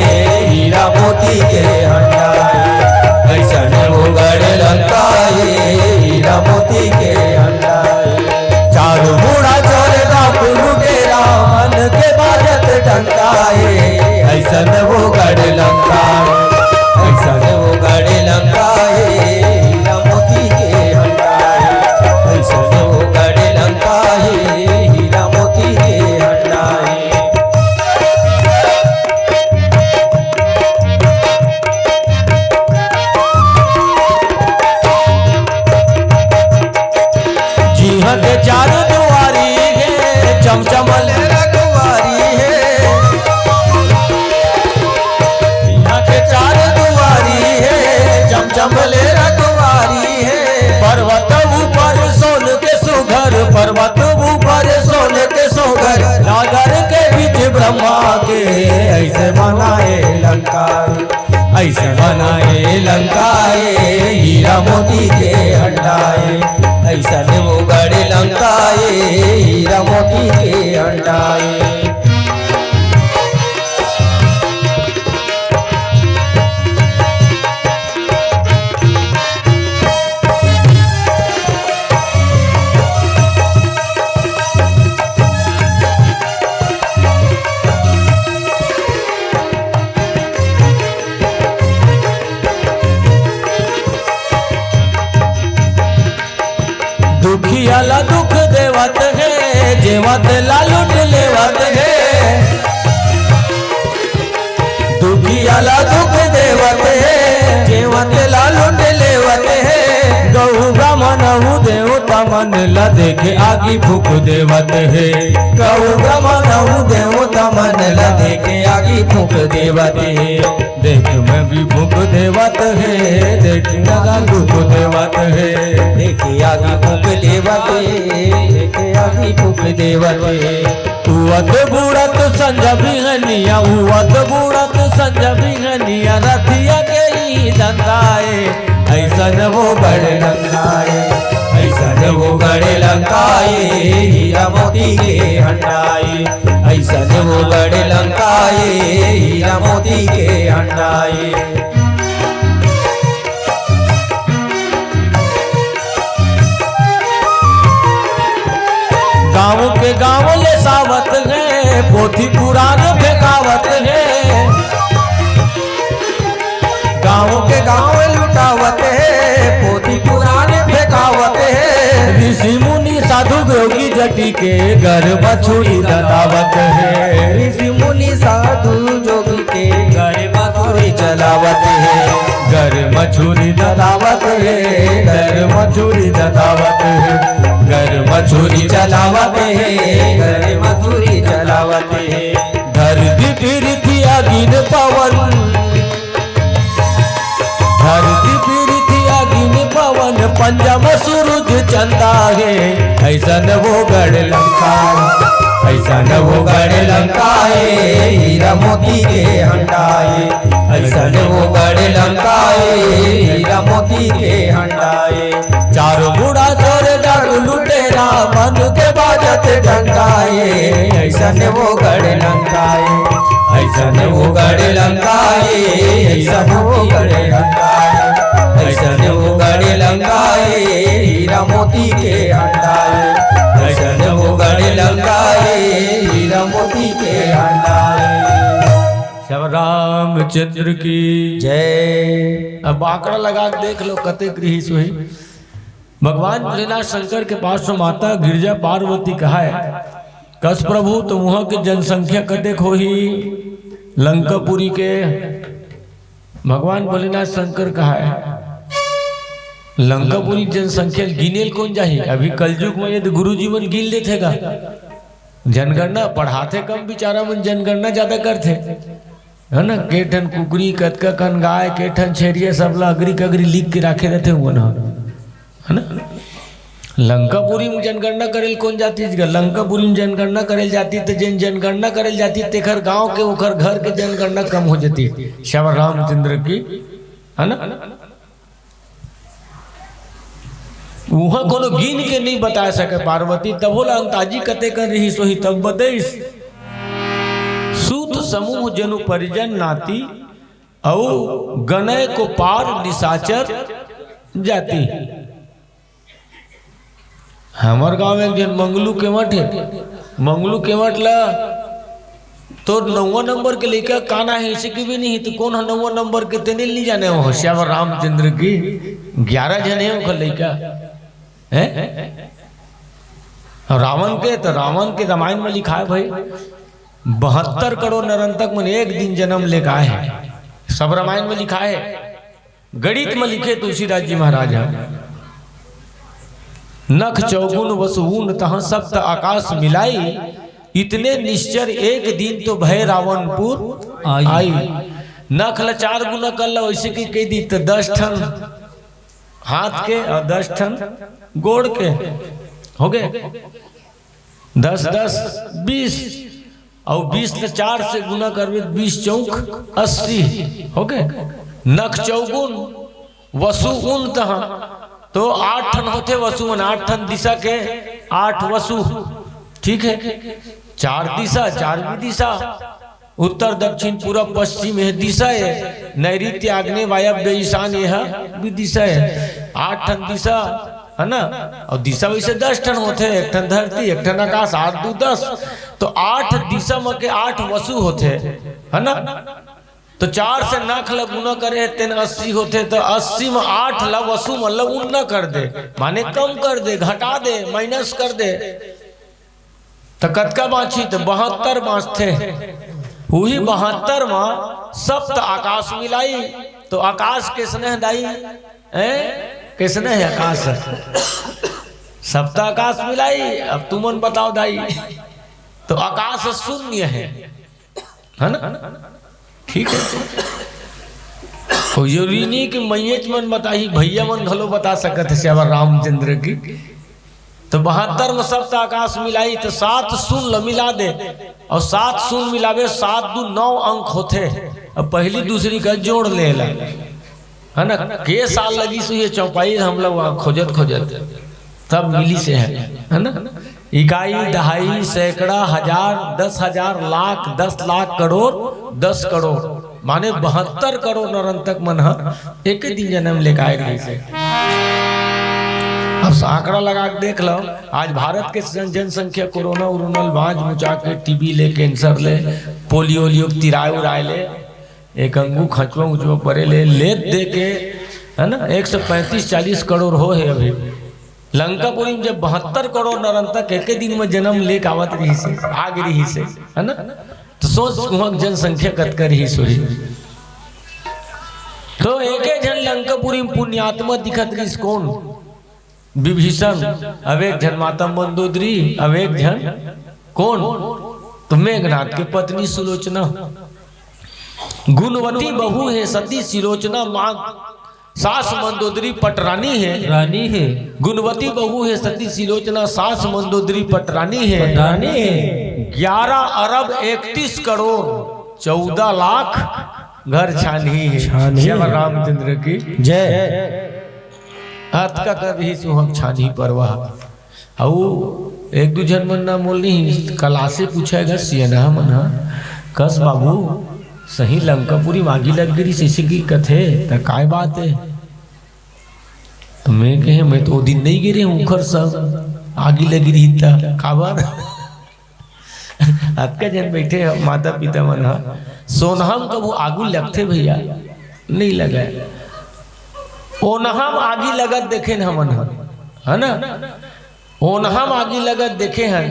हीरा मोती के हंडा हे, ऐसन वो गढ़ लंका हे, हीरा मोती के हंडा हे। चारों मुड़ा चोर डाकू लुटेरा, मन के बाजत डंका हे, ऐसन वो गढ़ लंका हे, ऐसन वो गढ़ लंका हे, हीरा मोती के हंडा हे, ऐसन वो गढ़ लंका हे, हीरा मोती के हंडा हे। जिहाँ के चार दुआरी हे, चमचम ले रखवारी हे। जिहाँ के चार दुआरी हे, चमचम ले रखवारी हे। पर्वत ऊपर सोन के सुघर, पर्वत ऊपर सोन के सुघर, नागर के बीच ब्रह्मा के, ऐसे बनाए लंका। ऐसे बनाए लंका ए, हीरा मोती के हंडा ए। ऐसन वो गढ़ लंका ए, हीरा मोती के हंडा ए। दुखिया ला दुख देवत हे, जेवत ला लूट लेवत हे। दुखिया ला दुख देवत हे, जेवत ला लूट लेवत हे। गऊ ब्राह्मण अऊ देवता मन ला देखे आगी फूक देवत हे। गऊ ब्राह्मण अऊ देवता मन ला देखे आगी फूक देवत हे। देख में भी फूक देवत हे, देख में भी फूक देवत हे। देख आगी फूक देवत हे, देख आगी फूक देवत हे। उवत बुड़त संझा बिहनिया, उवत बुड़त संझा बिहनिया, रथिया के ही धंधा ए। ऐसन वो गढ़ लंका ए, ऐसन वो गढ़ लंका ए, हीरा मोती के हंडा ए। ऐसन वो गढ़ लंका ए, हीरा मोती के हंडा ए। गाँव के गाँव ले सावत हे, पोथी पुराण फेंकावत हे। गाँव के गाँव लुटावत हे, पोथी पुराण फेंकावत हे। ऋषि मुनि साधु जोगी जटी के, घर म छुरी दतावत हे। ऋषि मुनि साधु जोगी के, घर म छुरी चलावत हे। घर म छुरी दतावत हे, घर म छुरी दतावत हे। घर म छुरी चलावत हे, घर म छुरी चलावत हे। धरती पृथ्वी अगिन पवन, धरती पृथ्वी अगिन पवन, पंजा म सूरज चंदा हे। ऐसन वो गढ़ लंका, ऐसन वो गढ़ लंका ए, हीरा मोती के हंडा ए। ऐसन वो गढ़ लंका ए, हीरा मोती के हंडा ए। चारों मुड़ा चोर डाकू लुटेरा, मन के बाजत डंका ए। ऐसन वो गढ़ लंका ए, ऐसन ऐसन उघड़ लंका ए, हीरा मोती के हंडाए। ऐसन उघड़ लंका ए, हीरा मोती के हंडाए। ऐसन उघड़ लंका ए, हीरा मोती के हंडाए। श्याम रामचंद्र की जय। अब आंकड़ा लगा के देख लो, कतेक रिहिस होही। भगवान भोलेनाथ शंकर के पास से माता गिरजा पार्वती कहाय, "कस प्रभु, तुमहा के जनसंख्या कतेक होही लंकापुरी के?" भगवान भोलेनाथ शंकर कहाय, "लंकापुरी के जनसंख्या गिनेल कोन जाही? अभी कलयुग में यदि गुरु जी मन गिन लेथे गा, जनगणना पढ़ाथे कम, बिचारा मन जनगणना ज्यादा करथे, है ना? के ठन कुकरी, कतका कन गाय, के ठन छेरिया, सब ला अगरी कगरी लिख के राखे रहथे उमन ह, है ना?" लंकापुरी में जनगणना करेल कोन जातिस गा? लंकापुरी में जनगणना करेल जातिस, त जेन जनगणना करेल जातिस, तेखर गांव के, ओखर घर के जनगणना कम हो जातिस। श्याम रामचंद्र की, है ना? उहाँ कोनो गिन के नहीं बता सके पार्वती, तभो ला अंताजी कते कर रही सोही, तब बतइस, "सूत समूह जनु परिजन नाती, अउ गनय को पार निशाचर जाति।" हमर गांव में एक झन मंगलू केवट हे। मंगलू केवट ला तोर नौवा नंबर के लइका काना हे, इसे के भी नहीं, तो कोन ह नौवा नंबर के, तेने नहीं जाने हो। श्याम रामचंद्र की ग्यारह झन हे ओकर लइका, हैं? और रावण के, तो रावण के रामायण में लिखा है भाई, बहत्तर करोड़ नरंतक मन एक दिन जन्म लेके आए हैं, सब रामायण में लिखा है। गणित में लिखे तुलसीदास जी महाराज ह, "नख चौगुन वसु ऊन तहाँ सप्त आकाश मिलाई, इतने निश्चर एक दिन तो भय रावणपुर आई।" आई। नख ल चार गुना कर लो, वैसे की कह दी तो दस ठन हाथ के और दस ठन गोड़ के हो गए, दस दस बीस, और बीस ल चार से गुना करबे, बीस चौक अस्सी, हो गए। नख चौगुन वसु उन तहाँ, तो आठ ठन होथे वसु मन, आठ ठन दिशा के आठ वसु, ठीक है, चार दिशा, चार भी दिशा, उत्तर, दक्षिण, पूरब, पश्चिम, यह दिशा है। नैऋत्य, आग्नेय, वायव्य, ईशान, यह भी दिशा है। आठ ठन दिशा, है ना? और दिशा वैसे दस ठन होथे, एक ठन धरती, एक ठन आकाश, आठ दू दस। तो आठ दिशा म के आठ वसु होथे, है ना? तो चार से नख ल गुना करे, तेन अस्सी होथे, तो अस्सी म आठ ल वसु मन ल उन्ना कर दे, माने कम कर दे, घटा दे, माइनस कर दे। त कतका बाँचही? त बहत्तर बाँचथे। उही बहत्तर म सप्त आकाश मिलाई, तो आकाश किसने है दाई? हैं? किसने है आकाश? सप्त आकाश मिलाई, अब तुमन बताओ दाई। तो आकाश शून्य है, है ना? ठीक है, कोई जरूरी नहीं कि मैयच मन बताही, भैया मन घलो बता सकत है श्याम रामचंद्र की। तो बहत्तर में सप्त आकाश मिलाई, तो सात शून्य मिला दे, और सात शून्य मिलावे, सात दू नौ अंक होथे। अब पहली दूसरी का जोड़ लेला, है ना? के साल लगी सो ये चौपाई हम लोग वहाँ खोजत खोजत तब मिली से है, है ना? इकाई, दहाई, सैकड़ा, हजार, दस हजार, लाख, दस लाख, करोड़, दस करोड़, माने बहत्तर करोड़ नरंतक मन ह एक दिन जन्म लेके आए रहिस हे। अब आंकड़ा लगा के देख लो, आज भारत के जन-, जनसंख्या कोरोना उरोना ल बांझ मुचा के, टीबी ले, कैंसर ले, पोलियो ओलियो के तिराए उराए ले, एक अंगू खचवा उचवा परे ले, लेत दे के, है ना, एक सौ पैंतीस चालीस करोड़ हो हे अभी। लंकापुरी में जब बहत्तर करोड़ नरंतक एके दिन में जन्म लेके आवत रहिस हे, आ गे रहिस हे, है ना? तो सोच, उहाँ के जनसंख्या कतका रहिस होही। तो एके झन लंकापुरी में पुण्यात्मा दिखत रहिस, कोन? विभीषण, अब एक झन माता मंदोदरी, अब एक झन कोन? तो मेघनाथ के पत्नी सुलोचना। गुणवती बहू हे सती सिलोचना, माँ सास मंदोदरी पटरानी हे। रानी हे। गुणवती बहू हे सती सिलोचना, सास मंदोदरी पटरानी हे। पटरानी हे। ग्यारह अरब इकतीस करोड़ चौदह लाख घर छानही हे। छानही। श्याम रामचंद्र की जय। अतका कर रहिस उहाँ छानही परवाह। अउ एक दू झन मन ना मोल नहीं, कलासे पूछेगा सियनहा मन ह, कस बाबू, सही लंकापुरी म आगी लग गे रिहिस, अइसे कि कथे, त काय बात हे? त मैं कहे, मैं तो ओ दिन नइ गे रेहेंव, उंखर संग आगी लगे रिहिस त। काबर? अतका झन बइठे हे माता पिता मन ह, सोनहा म कभू आगी लगथे भइया? नइ लगय। ओनहा म आगी लगत देखेन हमन ह, है ना? ओनहा म आगी लगत देखे हन,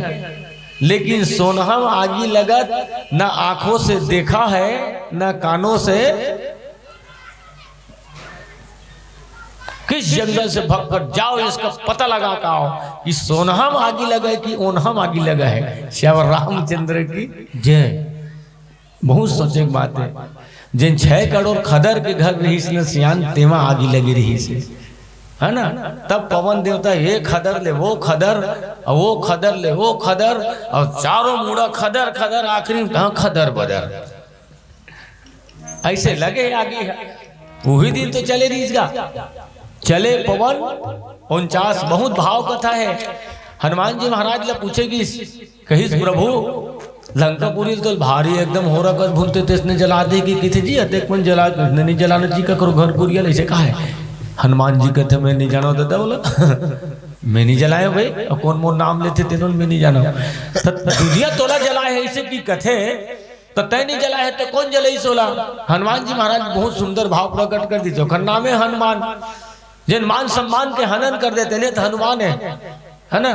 लेकिन सोनहा म आगी लगत न आंखों से देखा है, न कानों से। किस जंगल से भग कर जाओ, इसका पता लगा के आओ कि सोनहा म आगी लगे कि ओनहा म आगी लगे है। सियावर रामचंद्र की जय। बहुत सोचे के बात हे, जेन छह करोड़ खदर के घर रिहिस न सियान, तेमा आगी लगे रिहिस हे, है ना? तब पवन देवता ये खदर ले वो खदर, अउ वो खदर ले वो खदर, अउ चारों मुड़ा खदर खदर, आखिरी में कहाँ खदर बदर। अइसे लगे आगी ह। उही दिन तो चले रिहिस गा, चले पवन उनचास। बहुत भाव कथा हे। हनुमान जी महाराज ला पूछे गिस, कहिस, "प्रभु, लंकापुरी ल तो भारी एकदम होरा कस भूनते तेसने जला दे कि किथे जी, अतेक मन जला, किसने नइ जलाना जी, ककरो घर कुरिया ल अइसे कहा हे?" हनुमान जी कथे, "मैं नइ जानव ददा ओला।" "मैं नइ जलायेंव भई, अउ कोन मोर नाम लेथे तेनो ल मैं नइ जानव।" "त दुनिया तोला जलाय हे अइसे कि कथे, त तैं नइ जलाय हे त कोन जलाइस ओला?" हनुमान जी महाराज बहुत सुंदर भाव प्रकट कर दिस, ओखर नाम हे हनुमान। जेन मान सम्मान के हनन कर देथे, तेने त हनुमान हे, है ना?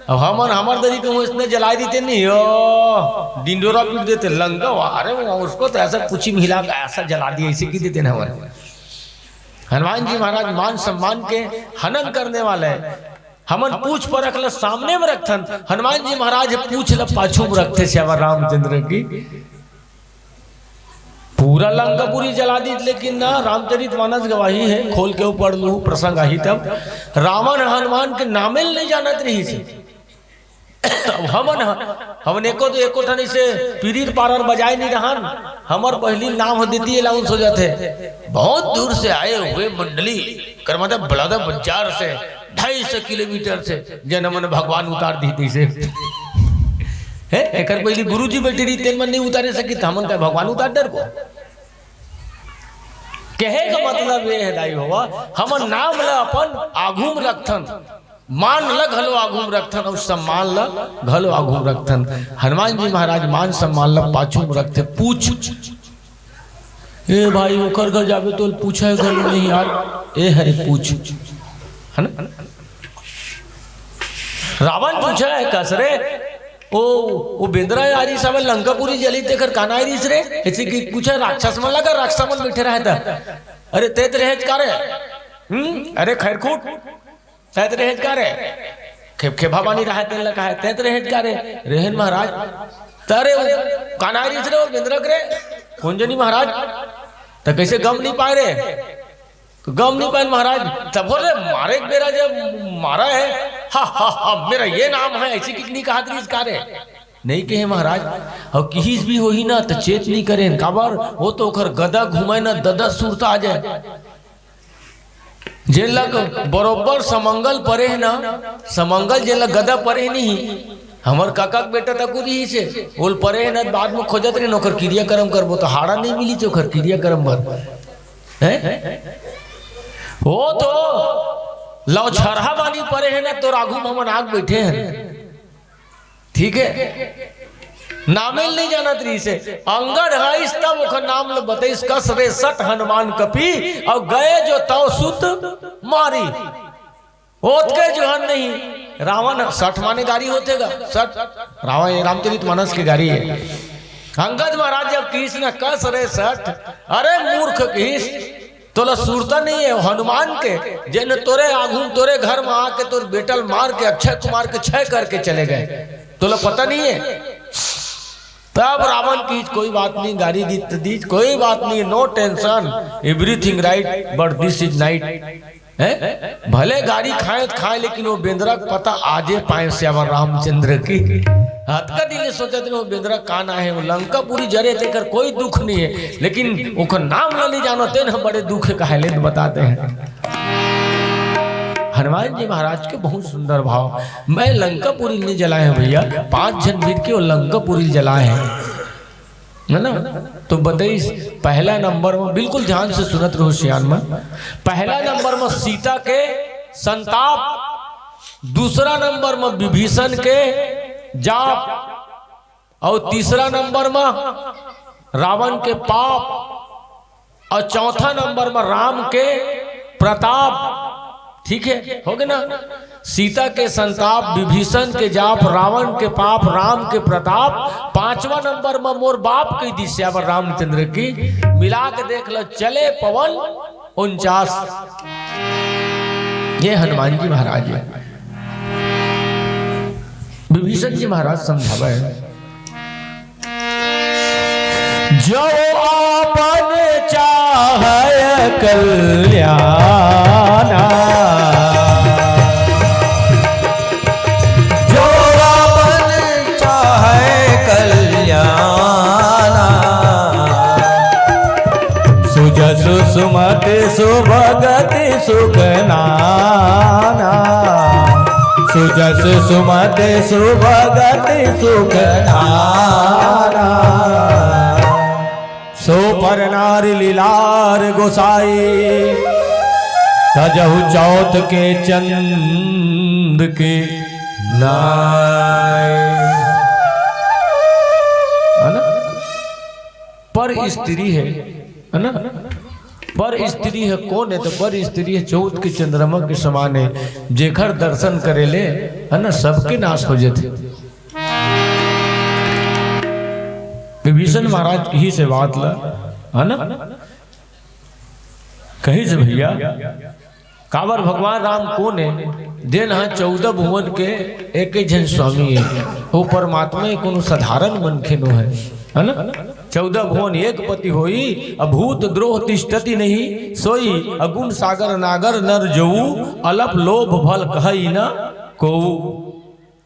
अब हमन, हमर दरी के वो इसने जला देते नहीं हो, डिंडोरा पीट देते, लंका, अरे वो उसको तो ऐसा कुची म हिला के ऐसा जला दिया, अइसे कहि देते ना हमन। हनुमान जी महाराज मान सम्मान के हनन करने वाले हे। हमन पूछ परख ल सामने म रखथन, हनुमान जी महाराज पूछ ल पाछू म रखथे। सियावर रामचंद्र की पूरा लंकापुरी जला दिस, लेकिन ना, रामचरित मानस गवाही हे, खोल के ओ पढ़ लू, प्रसंग आही तब। रावण ह हनुमान के नामे ल नइ जानत रिहिस हे। अब हमन ह, हमन एको तो एको ठन अइसे पीरीर पारर बजाय नइ रहन, हमर पहिली नाम ह देती अनाउंस हो जाथे, "बहुत दूर से आए हुए मंडली", कर मतलब बलौदा बाजार से ढाई सौ किलोमीटर से जेन हमन भगवान उतार दिही तइसे। हे, एकर पहिली गुरुजी बइठे रही, तेन मन नइ उतारे सकिस, त हमन का भगवान उतार डरबो? कहे का मतलब ये हे दाई हो, हमन नाम ल अपन आघू म रखथन, मान ल घलो आघू म रखथन अउ सम्मान ल घलो आघू म रखथन। हनुमान जी महाराज मान सम्मान ल पाछू म रखथे। पूछ, ए भाई, ओकर घर जाबे तो पूछे घलो नहीं यार, ए हरे पूछ, है ना? रावण पूछे हे, "कस रे, ओ, ओ बेंदरा आय रिहिस हवय लंकापुरी जली, तेकर का नाय रिहिस रे?" अइसे कहि पूछे हे, राक्षस मन लगा, राक्षस मन बइठे रहय त, "अरे तैं त रेहेच का रे? हम्म? अरे खैरकूट, तैं त रेहेच का रे? खेप-, खेपा पानी रहय तेन ल कहय, तैं त रेहेच का रे?" "रेहेन महाराज।" "त अरे ओ का नाय रिहिस रे ओ बेंदरा के रे?" "कोन जनी महाराज?" "त कइसे गम नइ पाय रे?" "गम नइ पाय महाराज।" "तभो ले मारे के बेरा जब मारा हे, हा, हा, हा, मेरा ये नाम है, अइसे कहि के नइ कहत रिहिस का रे?" "नइ कहे महाराज, अउ किहिस भी होही ना त चेत नइ करेन, काबर ओ तो ओकर गदा घुमय ना, ददा सुरता आ जाय।" जेन ला बरोबर समंगल परे हे ना, समंगल जेन ला गदा परे हे नहीं, हमर काका के बेटा तको रिहिस हे, ओला परे हे ना, बाद म खोजत रहिन, ओकर किरिया करम करबो त हाड़ा नइ मिलिस ओकर किरिया करम बर। हैं? ओ तो लौछरहा बानी परे हे ना, तोर आघू म हमन आके बइठे हन। ठीक हे? नामे ल नइ जानत रिहिस हे। अंगद ह आइस तब ओखर नाम ल बताइस, "कस रे सठ हनुमान कपि, अउ गए जो तव सुत मारी।" ओतके जोहर नहीं, रावण, सठ माने गारी होथे गा, सठ, रावण, रामचरित मानस के गारी हे। अंगद महाराज जब किहिस न, "कस रे सठ, अरे मूर्ख," किहिस, "तोला सुरता नइ हे हनुमान के, जेन तोरे आघू म, तोरे घर म आके तोर बेटा ल मार के, अक्षय कुमार के क्षय करके चले गए, तोला पता नइ हे?" तब रावण किहिस, "कोई बात नहीं, गारी दिस त दिस, कोई बात नहीं, no tension, everything right, but this is night।" हैं? भले गारी खाए त खाए, लेकिन ओ बेंदरा के पता आजे पाए सियावर रामचंद्र की। अतका दिन ले सोचत रहे ओ बेंदरा का ना हे, ओ लंकापुरी जरे तेकर कोई दुख नइ हे, लेकिन ओकर नाम ल नइ जानो, तेन ह बड़े दुख हे, कहे ले बता दे हे। हनुमान जी महाराज के बहुत सुंदर भाव, "मैं लंकापुरी नइ जलाए हंव भइया, पांच झन मिल के ओ लंकापुरी जलाए हे।" है ना? तो बताइस, पहला नंबर में, बिल्कुल ध्यान से सुनत रहो सियान मन, पहला नंबर में सीता के संताप, दूसरा नंबर में विभीषण के जाप, और तीसरा नंबर में रावण के पाप, और चौथा नंबर में राम के प्रताप। ठीक है, हो गए ना? सीता के संताप, विभीषण के जाप, रावण के पाप, राम के प्रताप, पांचवा नंबर में मोर बाप कहि दिस, सियावर रामचंद्र की। मिला के देख लो, चले पवन उनचास। ये हनुमान जी महाराज है। विभीषण जी महाराज समझावे हैं, जो आपन चाहै कल्याणा, जो आपन चाहै कल्याणा, सुजसु सुमति सुभगति सुख नाना, सुजसु सुमति सुभगति सुख नाना। सो पर नारि लीलार गोसाई, तजहु चौथ के चंद के नाय। है ना? पर स्त्री है, है ना? पर स्त्री है कौन है? तो पर स्त्री है चौथ के चंद्रमा के समान है, जेकर दर्शन करे ले, है ना, सबके नाश हो जाथे। विभीषण महाराज कहिस ए बात ला, है ना, कहिस भैया, काबर भगवान राम कोन हे? देन ह चौदह भुवन के एक ही झन स्वामी हे। वो परमात्मा हे, कोनो साधारण मनखे नो हे, है ना? चौदह भुवन एक पति होई, अभूत द्रोह तिष्ठति नहीं सोई, अगुण सागर नागर नर जोऊ, अलप लोभ भल कहई न कोऊ।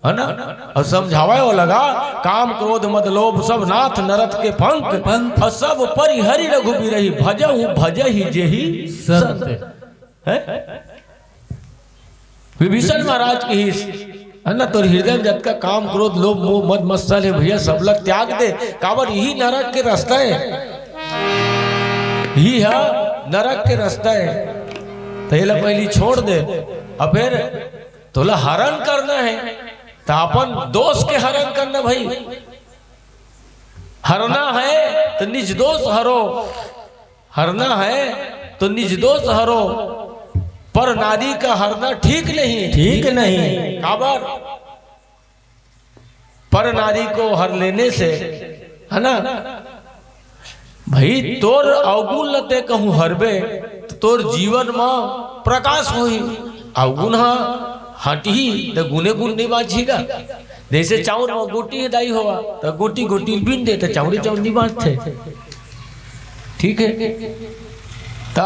है ना? और समझावे वो लगा, काम क्रोध मद लोभ सब नाथ नरत के पंख, पंख। और सब परिहरि रघुबीरहि भजहु भजहि जेहि संत। संत। है? विभीषण महाराज कहिस, है ना, तोर हृदय में जतका काम क्रोध लोभ मोह मद मत्सर हे भैया, सब ला त्याग दे, काबर यही नरक के रास्ता हे, यही है नरक के रास्ता हे, तो ये ला पहली छोड़ दे, और फिर तोला हरण करना हे, त अपन दोष के हरण करना भाई। हरना हे, त निज दोष हरो। हरना हे, त निज दोष हरो। पर नारी का हरना ठीक नहीं। ठीक नहीं। काबर? पर नारी को हर लेने से, है ना, भाई, तोर अवगुण ल ते कहूँ हरबे, त तोर जीवन म प्रकाश होही। अवगुण ह हटही, त गुणे गुण नइ बाँचही गा। जइसे चाउर म गोटी हे दाई होवा, त गोटी गोटी ल बीन दे, त चाउरे चाउर नइ बाँचथे। ठीक हे, त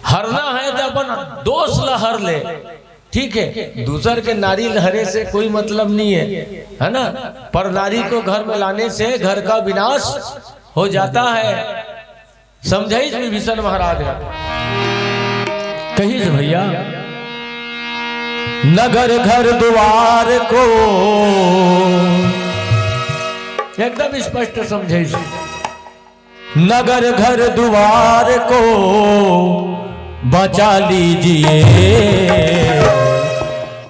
हरना हे त अपन दोष ल हर ले। ठीक है, दूसर के नारी ल हरे से कोई मतलब नहीं है, है ना? पर नारी को घर में लाने से घर का विनाश हो जाता है। समझाइस विभीषण महाराज ह। कहिस भैया, नगर घर द्वार को एकदम स्पष्ट समझाइस। नगर घर द्वार को बचा लीजिए,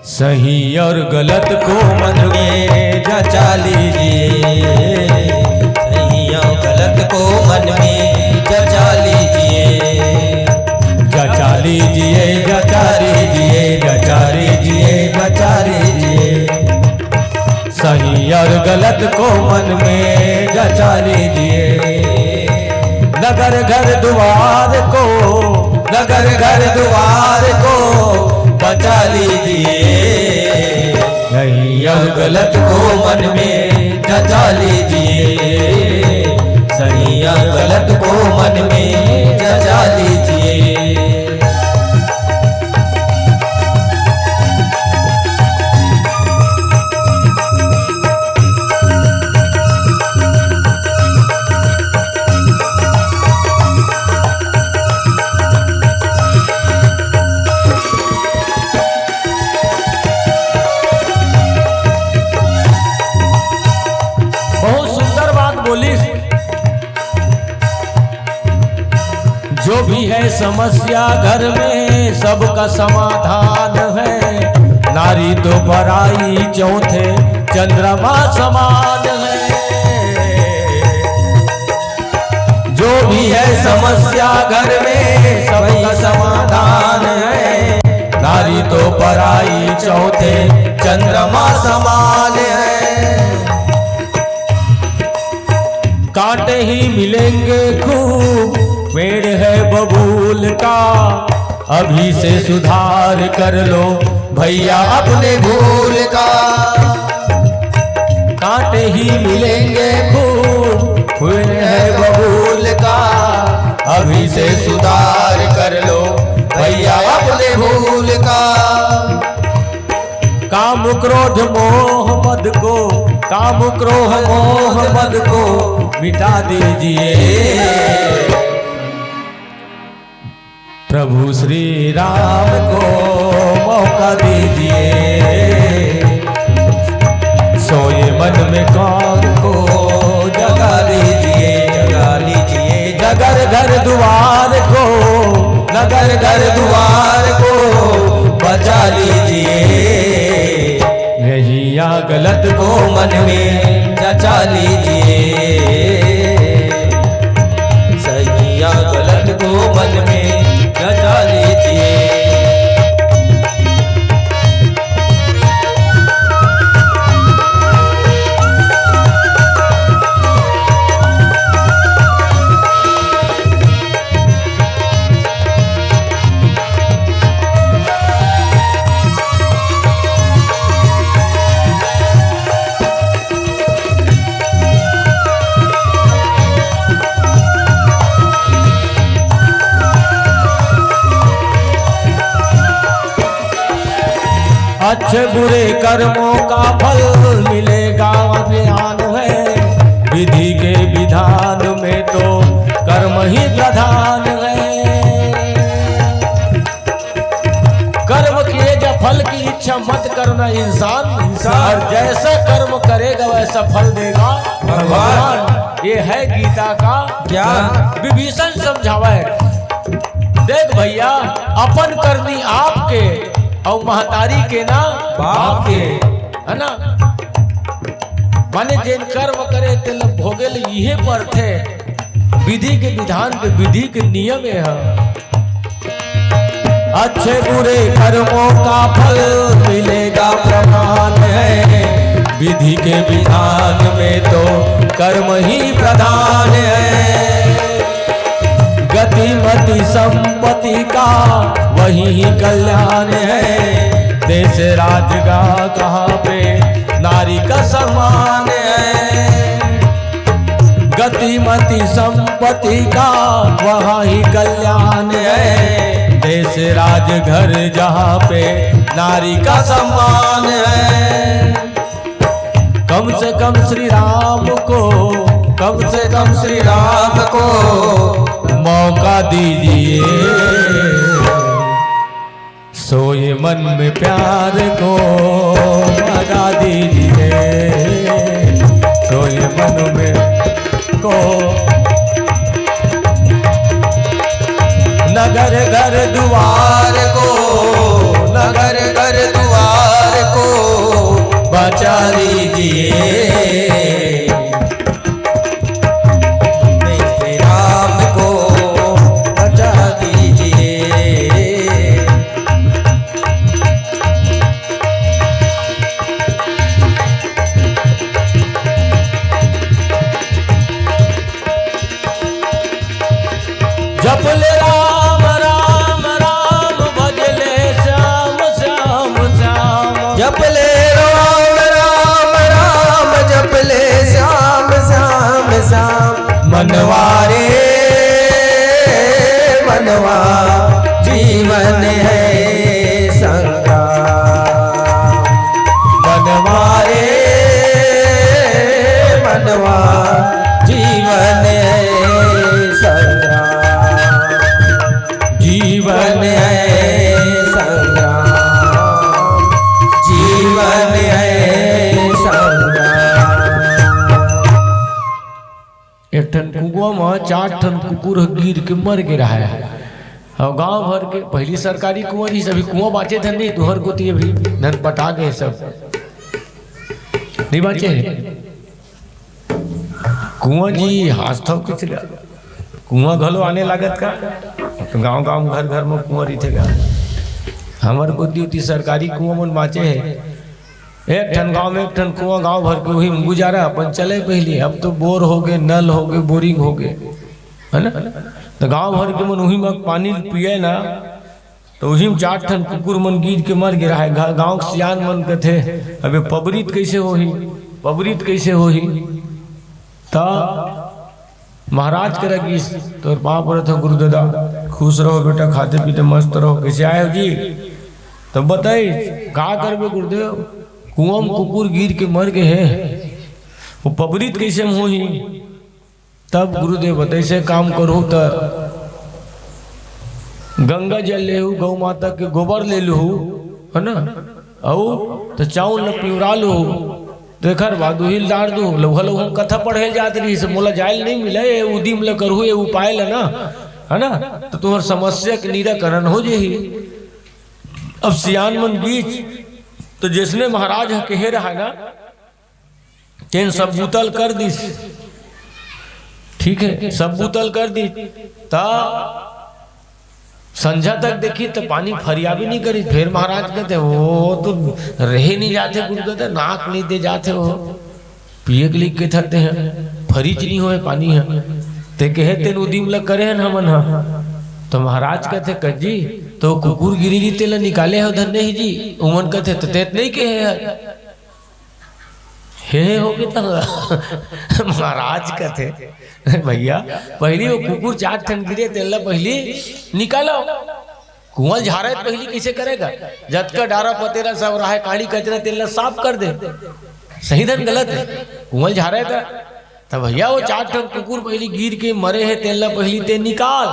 सही और गलत को मन में जचा लीजिए, सही और गलत को मन में जचा लीजिए, जचा लीजिए, जचा लीजिए, जचा लीजिए, जचा लीजिए। सही और गलत को मन में जचा लीजिए। नगर घर द्वार को, नगर घर द्वार को बचा लीजिए। सही और गलत को मन में जचा लीजिए। सही और गलत को मन में जचा लीजिए। बहुत सुंदर बात बोलिस। समस्या घर में सबका समाधान है। नारी तो पराई चौथे चंद्रमा समान है। जो भी है समस्या घर में, सबका समाधान है। नारी तो पराई चौथे चंद्रमा समान है। कांटे ही मिलेंगे खूब, पेड़ है बबूल का। अभी से सुधार कर लो भैया अपने भूल का। कांटे ही मिलेंगे खूब, फूल है बबूल का। अभी से सुधार कर लो भैया अपने भूल का। काम क्रोध मोह मद को, काम क्रोध मोह मद को मिटा दीजिए। प्रभु श्री राम को मौका दीजिए। सोए मन में काम को जगा दीजिए, जगा लीजिए। नगर घर द्वार को, नगर घर द्वार को बचा लीजिए। यही या गलत को मन में जचा लीजिए। सही या गलत को मन में जचा लीजिए। अच्छे बुरे कर्मों का फल मिलेगा, अभियान है। विधि के विधान में तो कर्म ही प्रधान है। कर्म किए जा फल की इच्छा मत करना इंसान, इंसान। और जैसा कर्म करेगा वैसा फल देगा भगवान। भगवान। ये है गीता का ज्ञान। विभीषण समझावे, देख भैया, अपन करनी आपके और महतारी के ना बाप के। है ना? माने जेन कर्म करे तेला भोगे ले इहे परथे। विधि के विधान के, विधि के नियम ये ह। अच्छे बुरे कर्मों का फल मिलेगा प्रमाण है। विधि के विधान में तो कर्म ही प्रधान है। गति मति संपत्ति का वही कल्याण है। देश राज का कहाँ पे नारी का सम्मान है। गति मति संपत्ति का वहाँ ही कल्याण है। देश राज घर जहाँ पे नारी का सम्मान है। कम से कम श्री राम को, कम से कम श्री राम को मौका दीजिए। सोए मन में प्यार को जगा दीजिए। सोए मन में को नगर घर द्वार को, नगर घर द्वार को बचा लीजिए। श्री राम को बचा दीजिए। जप ले राम राम राम, भज ले श्याम श्याम श्याम। जप ले राम राम राम, जप ले श्याम श्याम श्याम। मनवा रे मनवा, जीवन है संग्राम। मनवा रे मनवा, जीवन है संग्राम। जीवन है संग्राम, जीवन है संग्राम। एक ठन कुआं म चार ठन कुकुर ह गिर के मर गे रहय। अउ गांव भर के पहिली सरकारी कुआं रहिस, अभी कुआं बांचे धन नहीं, तुंहर कोती अभी धन पटा गए सब। नहीं बांचे हे। कुआं जी, हाथ थव किच गा। कुआं घलो आने लागत का? तो गांव गांव, घर घर में कुआं रहिथे गा। हमर कोती ओती सरकारी कुआं मन बांचे हे। एक ठन गांव में एक ठन कुआं, गांव भर के उही में गुजारा, अपन चले पहिली। अब तो बोर हो गए, नल हो गए, बोरिंग हो गए, है ना? तो गांव भर के मन उही में पानी पिए ना, तो उही में चार ठन कुकुर मन गिर के मर गे रहाय। गा-, गांव के सियान मन कथे, "अबे पबरित कैसे होही, पबरित कैसे होही?" त महाराज करा गिस, "तोर पांव परत हंव गुरुददा, खुश रहो बेटा, खाते पीते मस्त रहो, कैसे आए हो जी?" तब बताइस, "का करबे गुरुदेव, कुआं में कुकुर गिर के मर गए हे, वो पबरित कैसे में होही?" तब गुरुदेव बताइस, "ऐसे काम करहू त गंगा जल लेहू, गौ माता के गोबर ले लूहू, है ना, अउ त चाउर ल पिवरा लूहू, तेखर बाद उही ल डार दू।" लउहा लउहा कथा पढ़े ल जात रहिस, "मोला जाय ल नहीं मिले, ये उदिम ल करहू, ये उपाय ल ना, है ना, त तुंहर समस्या के निराकरण हो जाही।" अब सियान मन गिस, तो जैसने महाराज ह कहे रहा ना, तेन सब बूता ल कर दिस। ठीक है, सब बूता ल कर दिस। त संझा तक देखिस त पानी फरियाबे नहीं करिस। फिर महाराज कहते, "वो तो रहे नहीं जाथे गुरुददा, नाक नहीं दे जाथे वो। पिए के लिए कथे हैं, फरिच नहीं होए पानी है। ते कहे तेन उदिम ल करे हन हमन ह।" तो महाराज कहते, "कज्जी, तो कुकुर गिरी जी तेला निकाले हो धन नहीं जी?" उमन कहते, "त तेत नहीं कहे है।" हे, हे, हो गे त महाराज कथे, "भैया, पहिली वो कुकुर चार ठन गिरे, तेला पहिली निकालो। कुआं झारे त पहिली कैसे करेगा? जतका डारा पतेरा सब रहाय, काड़ी कचरा, तेला साफ कर दे।" सही धन गलत है? कुआं झारे त, त भैया, वो चार ठन कुकुर पहिली गिर के मरे हे, तेला पहिली ते निकाल।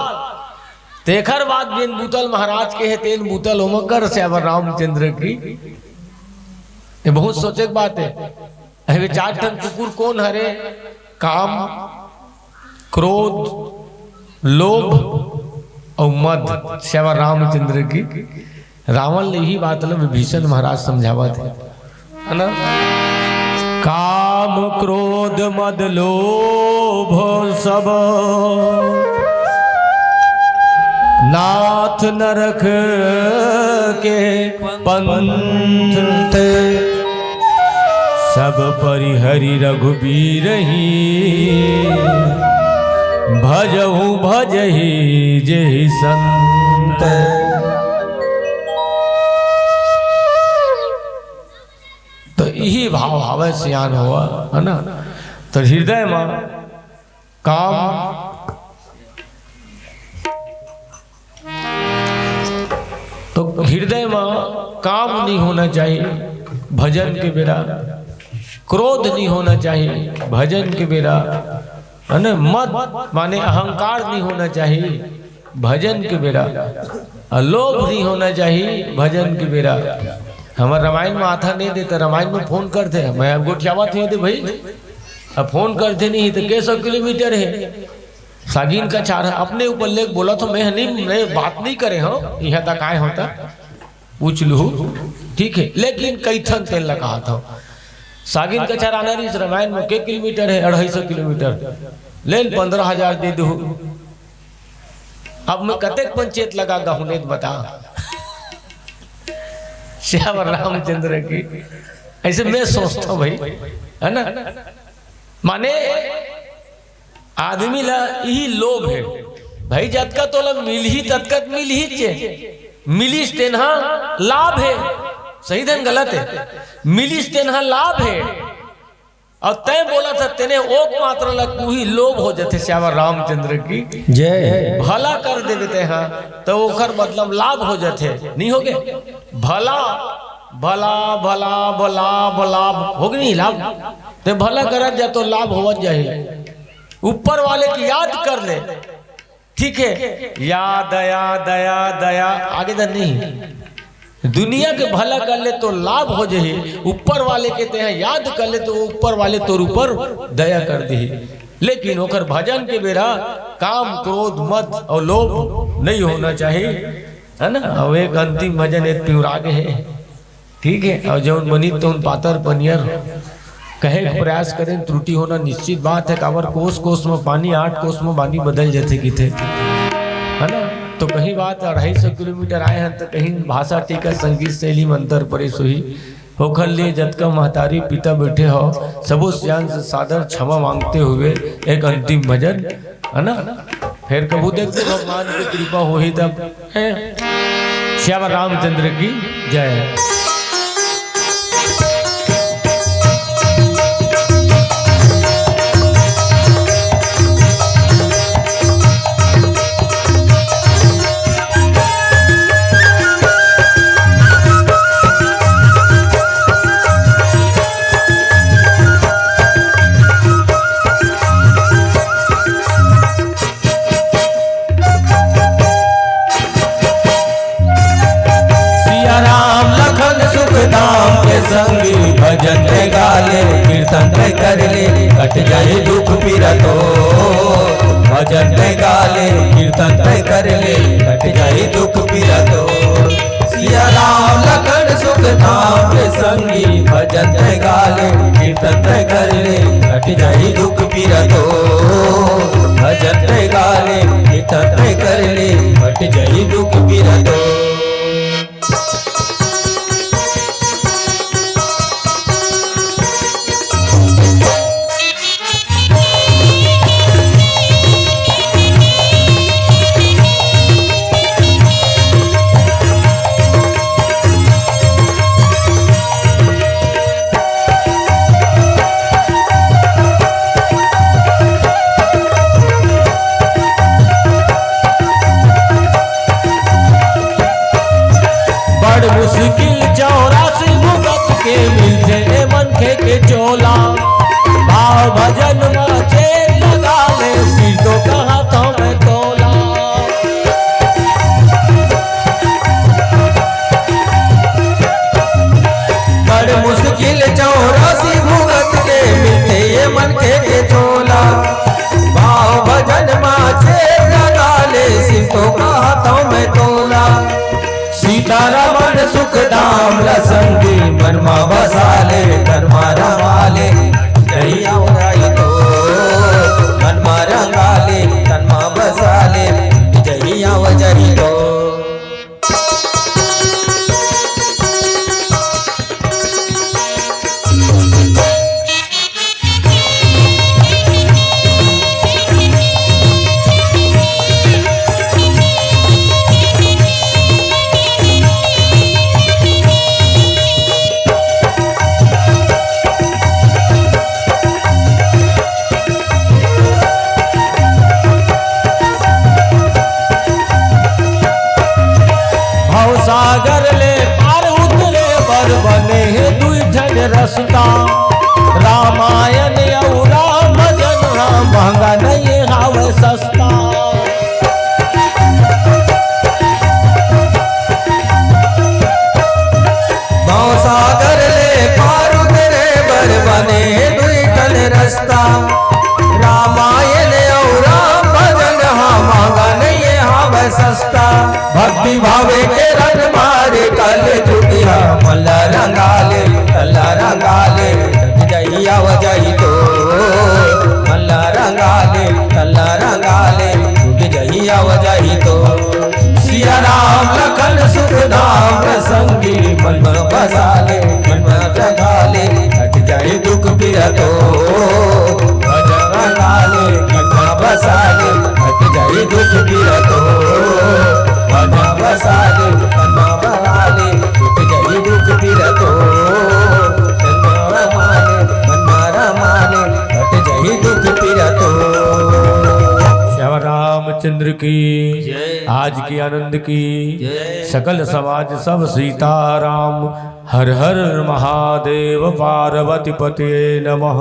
तेखर बाद जेन बूता ल महाराज कहे, तेन बूता ल ओमा कर, सियावर रामचंद्र की। ये बहुत सोचे के बात है। अरे, वे चार ठन कुकुर कौन हरे? काम, क्रोध, लोभ अउ मद। सियावर रामचंद्र की। रावण ले इही बात ल विभीषण महाराज समझावत हे, है ना? काम, क्रोध, मद, लोभ सब नाथ नरक के पंथ। सब परिहरि रघुबीर ही, भजहु भजहि जेहि संत। तो इही भाव हवय सियान होवा, है ना? तो हृदय में काम, तो हृदय में काम नहीं होना चाहिए भजन के बेरा, क्रोध नहीं होना चाहिए भजन के बेरा, है ना? मद माने अहंकार नहीं होना चाहिए भजन के बेरा, अउ लोभ नहीं होना चाहिए भजन के बेरा। हमर रामायण में आथा नहीं देता, रामायण में फोन करथे, मैं अब गोठियावत हंव दे भाई, अब फोन करथे नहीं तो के सौ किलोमीटर है। सागिन कछार ह अपने ऊपर लेके बोलत हों, मैं नहीं, मैं बात नहीं करे हंव, इहां तक आए हों त पूछ लूहू, ठीक है, लेकिन कइथन तेन ला कहत हंव। सागिन कछार आना रहिस रामायण में, के किलोमीटर है? अढ़ाई सौ किलोमीटर। ले न, पंद्रह हजार दे दूहू। अब मैं कतेक पंचेत लगा गहूं ने बता। सियावर रामचंद्र की। ऐसे मैं सोचता हूं भाई, है ना? माने आदमी ला इही लोभ है भाई, जतका तोला मिलही ततका त मिलहीच हे। मिलिस तेन ह लाभ है, सही धन गलत है, मिलिस तेन ह लाभ है। अउ तैं बोलत हस तेने ओक मात्र ला, उही लोभ हो जथे। सियावर रामचंद्र की जय। भला कर देबे तें ह, त ओखर मतलब लाभ हो जथे, नहीं होगे? भला, भला, भला, भला, भला, होगे नहीं लाभ? तें भला करत जा तो लाभ होवत जाही। ऊपर वाले की याद कर ले, ठीक है? या दया, दया, दया, आगे धन नहीं। दुनिया के भला कर ले तो लाभ हो जाही, ऊपर वाले के तें ह याद कर ले तो ऊपर वाले तोर ऊपर दया कर देही। लेकिन ओकर भजन के बेरा काम, क्रोध, मद अउ लोभ नहीं होना चाहिए, है ना? अउ एक अंतिम भजन, एक पिंवरा गे हे, ठीक है। अउ जउन बनी तउन पातर पनियर कहे के प्रयास करें, त्रुटि होना निश्चित बात है। काबर कोस कोस में पानी, आठ कोस में बानी बदल जाथे किथे, है ना? तो कहीं बात अढ़ाई सौ किलोमीटर आए हैं, तो कहीं भाषा टीका, संगीत शैली में अंतर परे, सोही ओखर लिए जतका महतारी पिता बैठे हो, सबो सियान से सादर क्षमा मांगते हुए एक अंतिम भजन, है ना? फिर कभू देखते भगवान की कृपा होही तब, हैं? श्याम रामचंद्र की जय। सिया राम लखन सुख धाम के संगी, भजन ते गाले, कीर्तन ते कर ले, कट जाए दुख पीरा तो। भजन ते गाले, कीर्तन ते कर ले, कट जाए दुख पीरा तो। सिया राम लखन सुख धाम के संगी, भजन ते गाले, कीर्तन ते कर ले, कट जाए दुख पीरा तो। भजन ते गाले, कीर्तन ते कर ले, कट जाए दुख पीरा तो। बड़ मुश्किल चौरासी भुगत के मिलथे ए मनखे के चोला। भाव भजन म चेत लगा ले, सिर तो कहाथंव मैं तोला। बड़ मुश्किल चौरासी भुगत के मिलथे ए मनखे के चोला। भाव भजन म चेत लगा ले, सिर तो कहाथंव मैं तोला। सीतारमन सुखदाम ल संगी, मन मा बसा ले, तन मा रंगा ले, जही अवजाही तो। मन मा रंगा ले, तन मा बसा ले, जही अवजाही तो। भवसागर ले पार उतरे बर बने हे दुई ठन रस्ता। रामायण अउ राम भजन ह महंगा नइ हावय, सस्ता। भवसागर ले पार उतरे बर बने दुई ठन रस्ता। रामायण अउ राम भजन ह महंगा नइ हावय, सस्ता। भक्ति भावे के रंग मारे कल जुगिया, मन ला रंगा ले, तन ला रंगा ले, कट जाही अवजाही तो। मन ला रंगा ले, तन ला रंगा ले, कट जाही अवजाही तो। सिया राम लखन सुखदाम संगी, मन मा बसा ले, मन मा रंगा ले, कट जाही दुख पीरा तो। भजन रंगा ले, मन मा बसा ले, कट जाही दुख पीरा तो। भजन बसा ले, मन मा बसा ले, कट जाही दुख पीरा तो। मन मा रमा ले, मन मा रमा ले, कट जाही दुख पीरा तो। श्याम रामचंद्र की जय। आज के आनंद की जय। सकल समाज सब सीताराम। हर हर महादेव, पार्वती पते नमः।